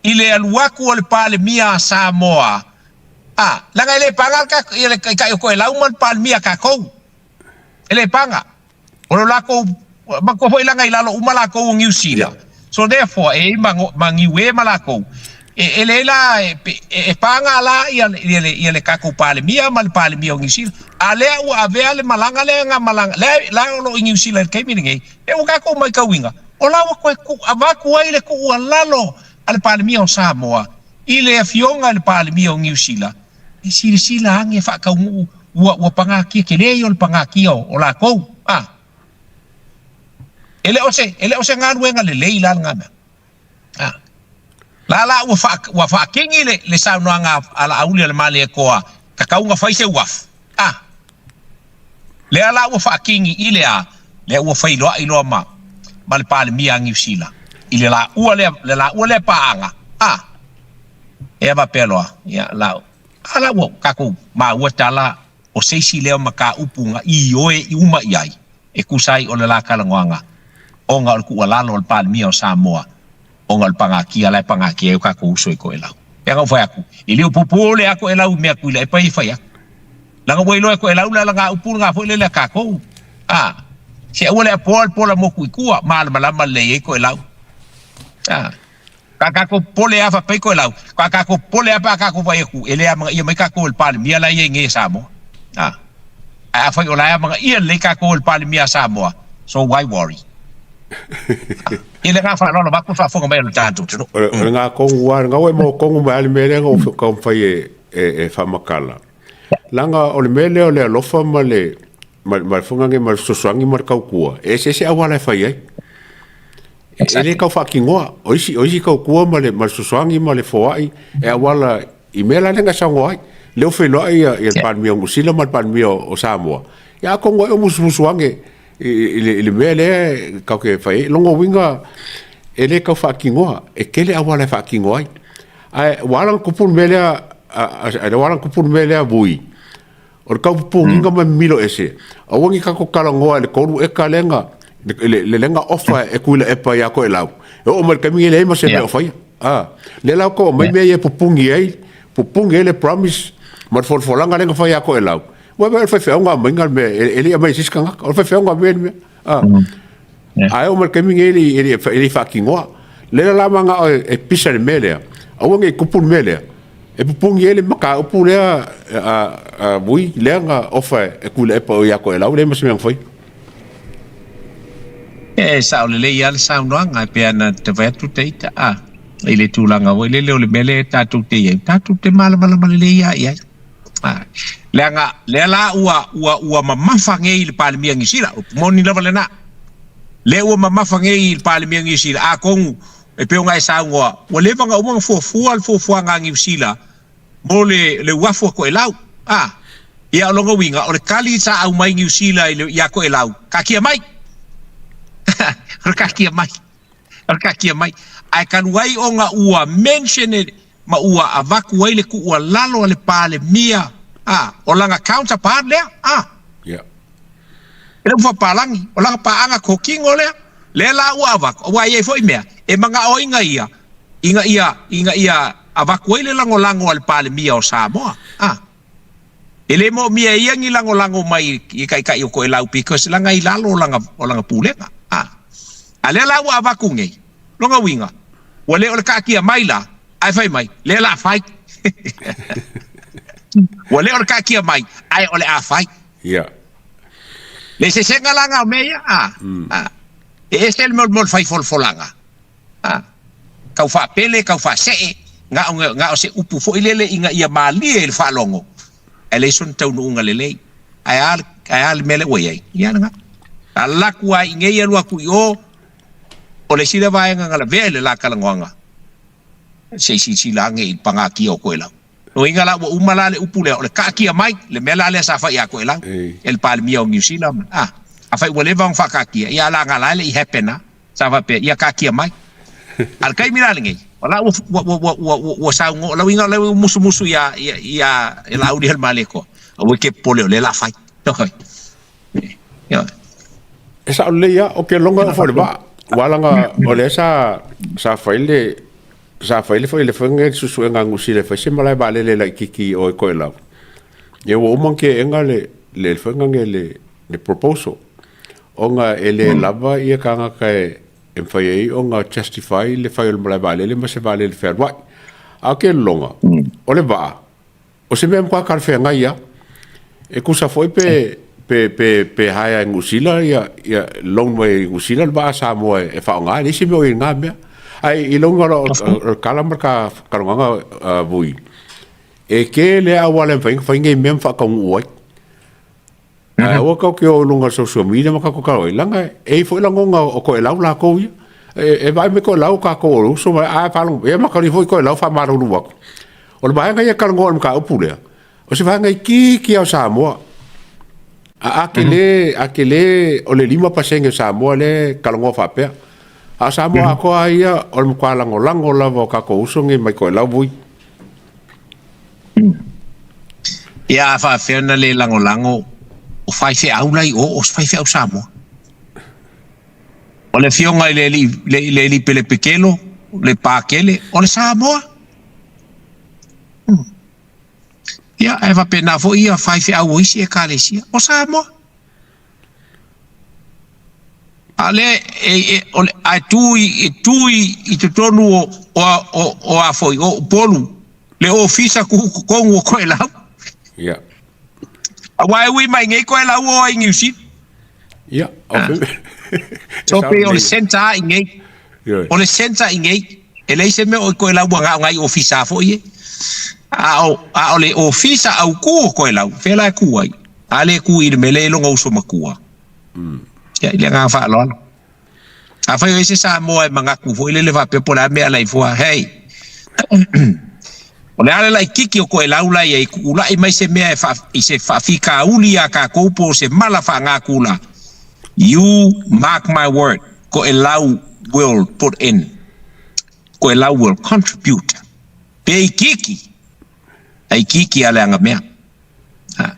i le alu atu o le Palemia a Samoa, a, leaga e le paga le tatou, ia le Taitai o Toelau ma le Palemia a tatou. E le paga. O lo latou, manatua foi leaga i lalo uma latou o Niu Sila. So therefore, e i ai ma, ma Niue ma latou, e, e leai la, e, e, e paga la ia, ia, le, ia le tatou Palemia ma le Palemia o Niu Sila. A lea ua avea le malaga lea na malaga, lea, la o lo o i Niu Sila i le taimi lenei, lea ua tatou matauina, O la ua toe tuu avatu ai le tuualalo a le Palemia o Samoa i le Afioga i le Palemia o Niu Sila e silasila ane e faataunuu ua ua pagatia tele ia o le pagatia o latou. A. E le o se e le o se galuega lelei la lena mea. A. La la ua faa ua faakigi le le saunoaga a Laauli a le Malietoa tatau ona fai se uafu. A. Lea la ua faakigi i le a, lea ua feiloai loa ma, ma le Palemia a Niu Sila i le laua lea, le laua lea paaga, a, ea faapea loa, ia, la, a la ua tatou maua tala o se isi lea o mataupu na ioe uma i ai e tusa ai o le la talanoaga ona o le tuualalo a le Palemia o Samoa ona o le pagatia la e pagatia ai o tatou uso i Toelau. Pei ona ou fai atu, e le o popole a Toelau i mea Tuilaepa ia e fai atu. Leaga ua iloa e Toelau le alagaupu lena foi lele a tatou. A, se aua le apoa le pola motu i tua, malamalama lelei ai Toelau. A, ka tatou popole a faapea i Toelau, ka tatou popole a pe a tatou vaai atu e le amanaia mai tatou e le Palemia la e i ai nei a Samoa. A, ae afai o la e amanaia lelei tatou e le Palemia a Samoa, so why worry? I le agaga faaaloalo avatu le faafofoga mai a lo tatou atunuu. O le ga tonu lava, lena ua e maua tonu mai lava le mea lea na ou taumafai e faamatala. Leaga o le mea lea o le alofa ma le ma le fogage ma le fesoasoani ma le tautua, e eseese auala e fai ai. E le tau faatinoa. O isi, o isi tautua ma le, ma le fesoasoani ma le foai e auala i mea la lea na saunoa ai. Lea ua feiloai ia, ia le Palemia o Niu Sila ma le Palemia o Samoa. Ia atonu ai o musumusu ane i le mea lea tatou te fai ai. Lona uiga e le tau faatinoa, e tele auala e faatino ai. Ae ua ala ona tupu le mea lea, ua ala ona tupu le mea lea Vui, o le tau pupuniga ma mimilo ese, aua ne i tatou talanoa i le 3 eka lea na, le na ofa e Tuilaepa ia Toelau, e oo mai i le taimi e leai ma se mea o faia. Lea la ua tau aumai mea ia e pupuni ai, pupuni ai le promise ma le folafolaga lea na fai ia Toelau. Ua vaai o le faifeau na aumaiga le mea, e le i aumai e se isi tagata. O le faifeau na aumai le mea. Ae oo mai le taimi lenei e le i faatinoa. Lea la manao e pisa i le mea lea, aua ne i tupu le mea lea, e pupuni ai le mataupu lea a Vui lea na ofa e Tuilaepa o ia Toelau, leai ma se mea na faia. E sao lelei lava le saunoaga e pei ona ta fai atu ta ita a i le tulaga foi lele o le mea lea tatou te i ai, tatou te malamalama lelei lava i ai. Leaga lea la ua, ua, ua mamafa nei i le Palemia Niu Sila, upu moni lava lena. Lea ua mamafa nei i le Palemia Niu Sila, atonu e pei ona e saunoa, ua leva ona uma ona fuafua le fuafuaga a Niu Sila mo le, le uafu a Toelau. A, ia o lona uiga, o le tali sa aumai Niu Sila i le, ia Toelau, taatia mai. O le taatia mai. O le taatia mai. Ae talu ai ona ua mention e, ma ua avatu ai le tuualalo a le Palemia, a, o lana counterpart lea, a. Ia. E le o faapalagi, o lana paaga totino lea, lea la ua avatu, aua e i ai foi mea e manaoina ia, ina ia, ina ia avatu ai le lagolago a le Palemia o Samoa, a. E le moomia e ia ni lagolago mai i taitai o Toelau because leaga i lalo o lana, o lana pulega, a. A lea la ua avatu nei, lona uiga, ua le o le taatia mai la, ae fai mai, lea la fai. Ua le o le taatia mai, ae o le a fai. Ia. Le eseesega la na o mea ia, a, a. E ese le mea o le fai folafolaga, a. Tau faapele, tau faasee, na o, na o se upu foi lele ina ia malie i le faalogo, ae leai sona taunuuga lelei. Ae a, ae a le mea lea ua i ai? Ia lena. Alu atu lava i inei alu atu i o, o le isi lea vaega na lavea i le la talanoaga, se i silasila ane i le pagatia o Toelau. Lona uiga la ua uma la le upu lea o le kaatia mai, le mea la lea sa fai ia Toelau e le Palemia o Niu Sila ma, a, afai ua leva ona faakaatia, ia a la la e le i happen a, sa faapea, ia kaatia mai. A o le taimi la lenei, o la ua, ua, ua, ua, ua, ua, ua saunoa, lona uiga o lea ua musumusu ia, ia, ia Laaulialemalietoa, aua e te popole o lea o le a fai. E sao lelei lava, ou te logo foi i le vaa. Aua leaga o lea sa sa fai le sa fai le foi le faiga le suesuega a Niu Sila e fai se malae vaalele laitiiti i o i Toelau. Ia ua uma ona teena le le faiga nei le le proposal ona e le lava ia tagata e e mafai ai ona justify le fai o le malae vaalele ma se vaalele fealuai. A o ke lologa, o le vaa, O se mea matua talafeagai lava. E tusa foi pe pe pe pe hire e Niu Sila ia ia loan mai e Niu Sila le vaa a Samoa e faaaoga, e leai se mea o i ai i lena mea. Ae i lou igoa o le tala ma le talanoaga Vui, e tele lava auala e mafai ona fai nei mea ma faataunuu ai. Ae aua tatou te o i luga o le social media ma tatou talanoa ai, leaga e i ai foi lagona o toelau latou ia. E vaai mai toelau o tatou o uso ma a faalogo mai, ia mataulia foi toelau faamalulu atu. O le vaega ia e talanoa i le mataupu lea, o se vaega itiiti lava o Samoa. A a tele, a tele o le 5% o Samoa lea e talanoa faapea. A o Samoa atoa lava ia, o le matua lagolago lava o tatou uso nei mai toelau vui. Ia a faapefea ona le lagolago o faifeau la i o, o se faifeau Samoa. O le afioga i le alii, le, le alii Pelepekelo, le Pakele, o le Samoa. Ia, ae faapena foi ia faifeau o isi ekalesia, o Samoa. A o lea e, e, o le, ae tu i, e tu i, i totonu o, o, o, o a foi, o Upolu, le ofisa tutotonu o Toelau. Ia. Aua e ui mai nei Toelau o ai Niu Sila. Ia. Ah. So pei o le centre a i nei. O le centre i nei. E leai se mea o i Toelau ua na o nai ofisa foi e. A o, a o le ofisa autu o Toelau, fea la e tu ai? A le tu i le mea lea e i lona uso matua. Ia, i le agaga faaaloalo. Afai o i ai se Samoa e manatu foi lele faapea po o le a mea a Laifoa, hei, o le a le laititi o Toelau la i ai, tuulai mai se mea e faa, i se faafitauli iā tatou po o se mala faagakula, you mark my word, Toelau will put in, Toelau will contribute. Pe itiiti, a itiiti lava le agamea. Ha,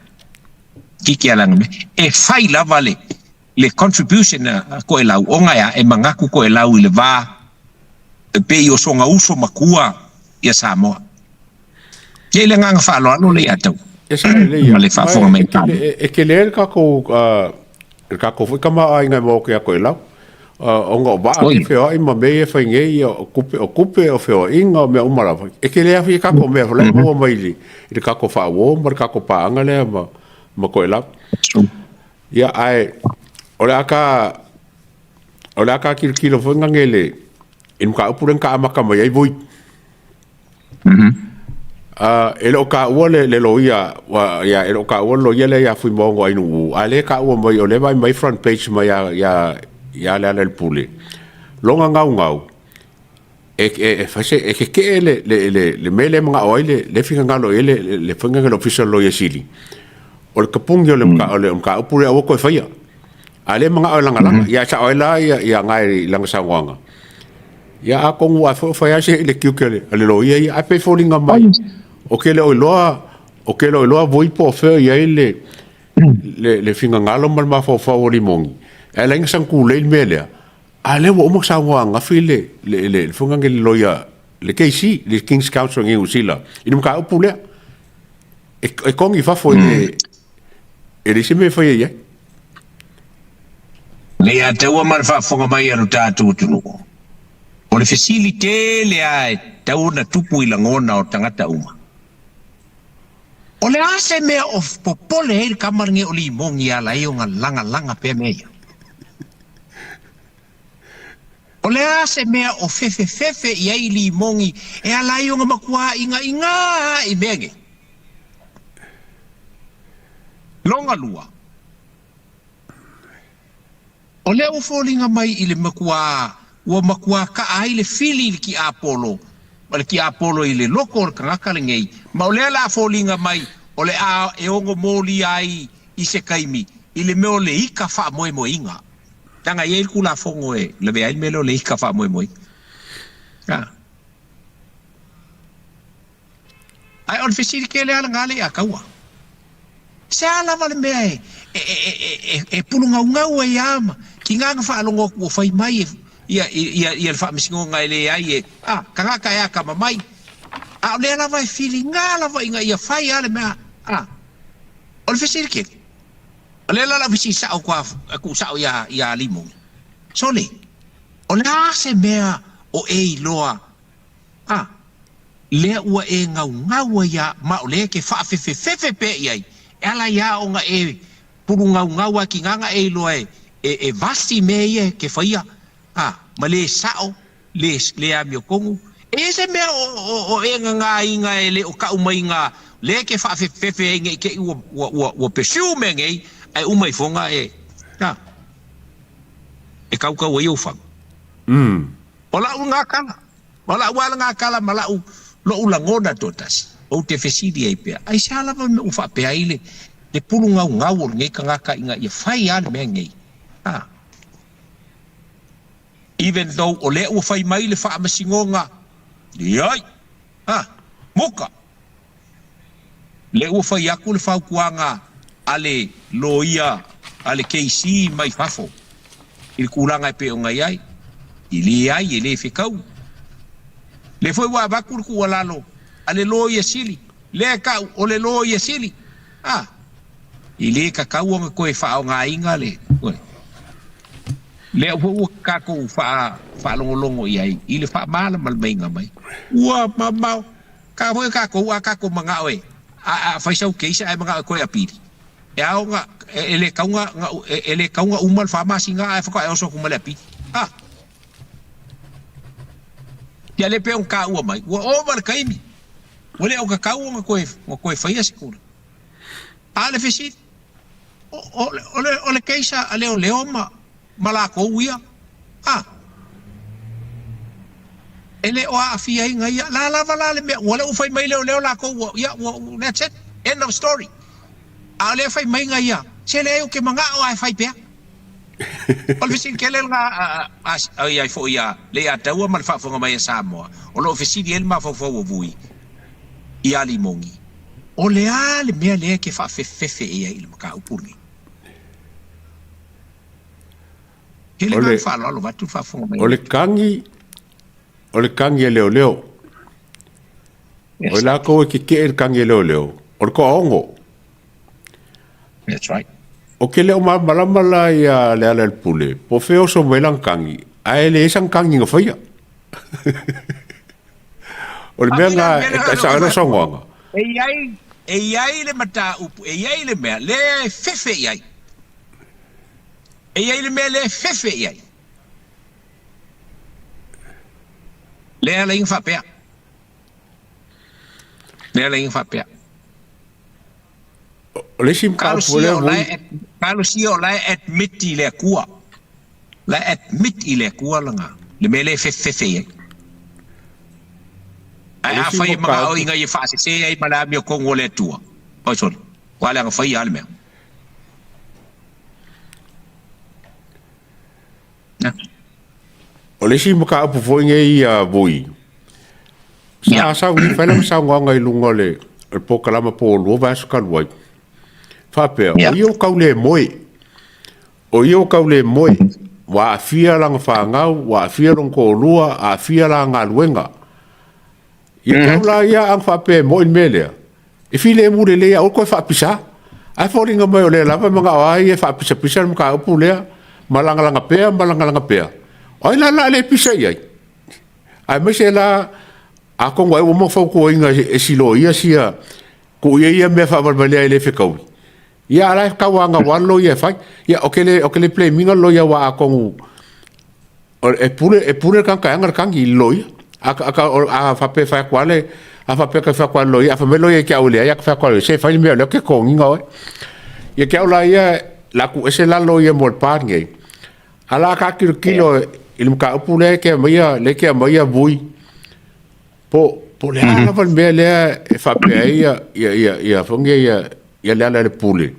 itiiti lava le agamea. E fai lava le, le contribution a Toelau ona e a, e manatu Toelau i le va e pei o sona uso matua ia Samoa. Ia i le agaga faaaloalo lea ia tau E sao lelei ia. ma le faafofoga mai E tele, e tele ai le tatou, le tatou foi tamaoaiga e maua atu ia Toelau. Ona o vaa e feoai ma mea ia e fai nei, ia, o tupe, o tupe, o feoaiga, o mea uma lava. E tele lava ia tatou mea la e maua mai i le tatou faauo ma le tatou paaga lea ma, ma Toelau. Ia, ae o le a ta, o le a ta tilotilo foi nane i le, i le mataupu lea na ta amata mai ai Vui. E le o taua le, le loia, ua, ia, e le o taua le loia lea ia Fuimaono Ainu'u, a o lea e taua mai, o lea e vaai mai front page mai ia, ia, ia Lealailepule, lona gaugau, e, e, e fai se, e tetee le, le, le, le mea lea e manao ai le, le finagalo i ai le, le, le faiga lea o le Ofisa o le Loia Sili, o le tapuni o le, o le mataupu lea aua toe faia. A o lea e manao e lagalaga. Ia, e sao ai la ia, ia Gae i lana saunoaga. Ia atonu a foi o fai lava se i le tiute a le, a le loia ia, ae pei e foliga mai, ou te le o iloa, ou te le o iloa Vui po o fea o i ai le, le, le finagalo ma le mafaufau o Limoni, e ala ai ona saga tulei le mea lea, a o lea ua uma ona saunoa ananafi le, le, le, le, foi lea le loia, le KC, le King's Counsel i Niu Sila, i le mataupu lea. E, e kogi i fafo i le, e leai se mea e faia i ai. Le ia taua ma le faafofoga mai a lo tatou atunuu, o le fesili tele lava e tatau ona tupu i lagona o tagata uma, O le a se mea o popole ai le tama lenei o Limoni e ala ai ona lagalaga pea mea ia? O le a se mea o fefefefe i ai Limoni e ala ai ona matua inaina i mea nei? Lona lua, o lea ua foliga mai i le matua, ua matua kaa ai le fili i le tiapolo, ma le tiapolo i le loko o le tagata lenei, ma o lea o le a foliga mai o le a e ono molia ai i se taimi i le mea o le ika faamoemoeina. Leaga e i ai le Tulafono e lavea ai le mea lea o le ika faamoemoeina. Ae o le fesili tele lava lena lea ia Taua. Se a lava le mea e, e, e, e, e pulugaugau ai lava ma tiga na faalogo atu ua fai mai e, ia, ia, ia le faamasinoga e leai e, a, tagata e atamamai. A o lea lava e filiga lava ina ia fai lava le mea, a. O le fesili tele, o lea la o le a ou fesili sao atu sao ia, ia Limoni. Sole, o le a se mea o e iloa A, lea ua e gaugau ai a, ma o lea e te faafefefefe pea i ai, e ala ai a ona e pulugaugau a tiga na e iloa e, e, e vasi mea ia e te faia, a, ma le sao, le, le amiotonu. E i ai se mea o, o, o e gagāina e le o kau mai ga, lea e te faafefefefe ai ne i te i ua, ua, ua, ua pursue mea nei, ae uma ifoga e, a, e kaukau ai ou faga. O la'u lena tala. O la'u lava lena tala ma la'u, lo'u lagona toatasi, ou te fesili ai pea, aisea lava le mea ua faapea ai le, le pulugaugau o lenei tagata ina ia fai lava le mea lenei? A. Even though o lea ua fai mai le faamasinoga, leai. A. Muka. Lea ua fai atu le fautuaga a le loia a le KC mai fafo i le tulaga e pei ona i ai. E leai, e le fetau. Lea foi ua avatu le tuualalo a le Loia Sili, lea e tau o le Loia Sili. A, e le tatau ona toe faaaogaina le. Lea foi ua tatou faalogologo i ai i le faamalamalamaina mai. Ua mamao. Ka foi tatou a tatou manao e a fai sau case ae manao e toe apili, e ao na e le tau na e le tau na uma le fa masina ae faatoa e oso atu ma le apili. A Ia le pei ona taua mai, ua ova le taimi, ua le o tatau ona toe ona toe faia se tulaga. A o le fesili, o, o, o le, o le case a leoleo ma ma lakou ia. A! E le o aafiaina ia. La lava la le mea, ua le ua fai mai leoleo lakou ua, ia, ua, that's it, end of story. A o lea fai mai na ia, se leai ou te manao a e fai pea. O le fesili tele lena a, a, a, ai foi ia Leiataua ma le faafofoga mai a Samoa, o lo o fesili ai le mafaufau o Vui ia Limoni, o le a le mea lea e te faafefefe i ai i le mataupu lenei? Tele O le, faaaloalo vaeatu le faafofoga mai o le kagi, o le kagi a leoleo. O i lakou e keke'e i le kagi a leoleo, o le toaono. That's right. Ou te le o malamalama la ia Lealailepule, po o fea e oso mai lana kagi, ae leai sana kagi na faia. O le mea lena e taisao ai lau saunoaga. E i ai, e i ai le mataupu, e i ai le mea lea e fefe i ai. E i ai le mea lea e fefe i ai. Lea ala ai na faapea. Lea ala ai na faapea. O le isi mataupu lea Vui. Talosia o la e admit i le Atua. La e admit i le Atua lana, le mea lea e fefefefe i ai. Ae afai e manao ina ia faasese ai ma le amiotonu o le Atua, oi sole, ua leaga faia lava le mea. O le isi mataupu foi nei ia Vui, sa sau i fai lana saunoaga i luga o le polokalama po o 2 vaiaso talu ai, faapea, o ia ua tau le moe, o ia ua tau le moe, ua aafia lana fanau, ua aafia lona toalua, aafia la galuega. Ia te au la ia a na faapea e moi le mea lea, e filemu lelei lava, aua le toe faapisa. Ae foliga mai o lea lava e manao lava ia e faapisapisa le mataupu lea, ma lagalaga pea ma lagalaga pea. O ai la o le a le pisa i ai? Aemaise la, atonu ai ua uma ona fautuaina e si loia sia, tuu ia ia mea faavalevalea e le fetaui, ia a o la e tauanau lava le loia e fai. Ia ou te le, ou te le blame ina le loia aua atonu e pule, e pule le tagata e ana le tagi i le loia. A, a, a faapea e fai atu lava le, a faapea e fai atu lava e le loia, a fai mai le loia ia te au e leai, a ta fai atu lava e le loia, se fai le mea o lea ou te totogiina oe. Ia te au la ia, o le a tuuese la le loia mo le pa lenei, a o le a ta tilotilo i le mataupu lea e te aumaia, lea e te aumaia Vui, po, po o le a lava le mea lea e faapea ai ia, ia, ia, ia, foi nei, ia, ia Lealailepule.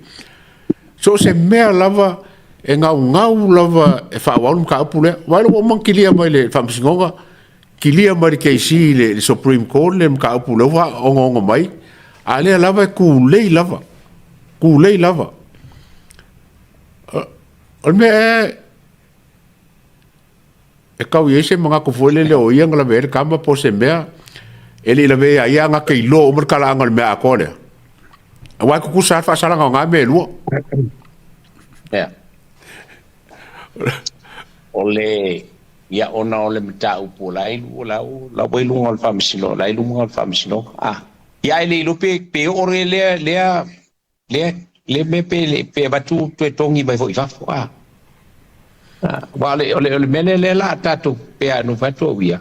So o se mea lava e gaugau lava e faaauau le mataupu lea. Aua ua uma ona kilia mai le Faamasinoga, kilia mai le KC i le Supreme Court le mataupu lea ua onoono mai, a lea lava e tulei lava, tulei lava. O le mea e e tau i ai se manatu foi lele o ia na laveai ai le tama po o se mea e le i lavea ia ia na te iloa uma le talaaga o le mea atoa lea. Aua e tutusa lava le faasalaga o na mea e lua. Yeah. O le ia ona o le mataupu o la e o la la ua i luga o le faamasinoga, la i luga o le faamasinoga. Ah. Ia e le iloa pe pe oo le lea lea lea le mea pe le pe avatu toe togi mai foi i fafo a. Aua o le o le o le mea lea lea la tatou pe a nofo atu au ia,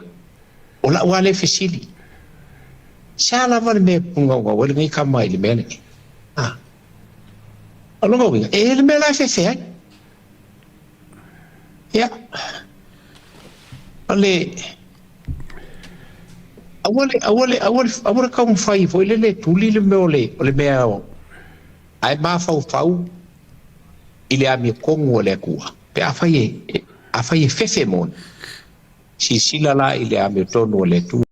o lau lava lea fesili. Se a lava le mea e pugaugau ai lenei tama i le mea lenei? A. O lona uiga, e i ai le mea la e fefe ai. Ia, o le aua le aua le aua le aua le taumafai foi lele e tuli le mea o le o le mea ae mafaufau i le amiotonu a le Atua pe afai e afai e fefe moni, silasila la i le amiotonu a le Atua.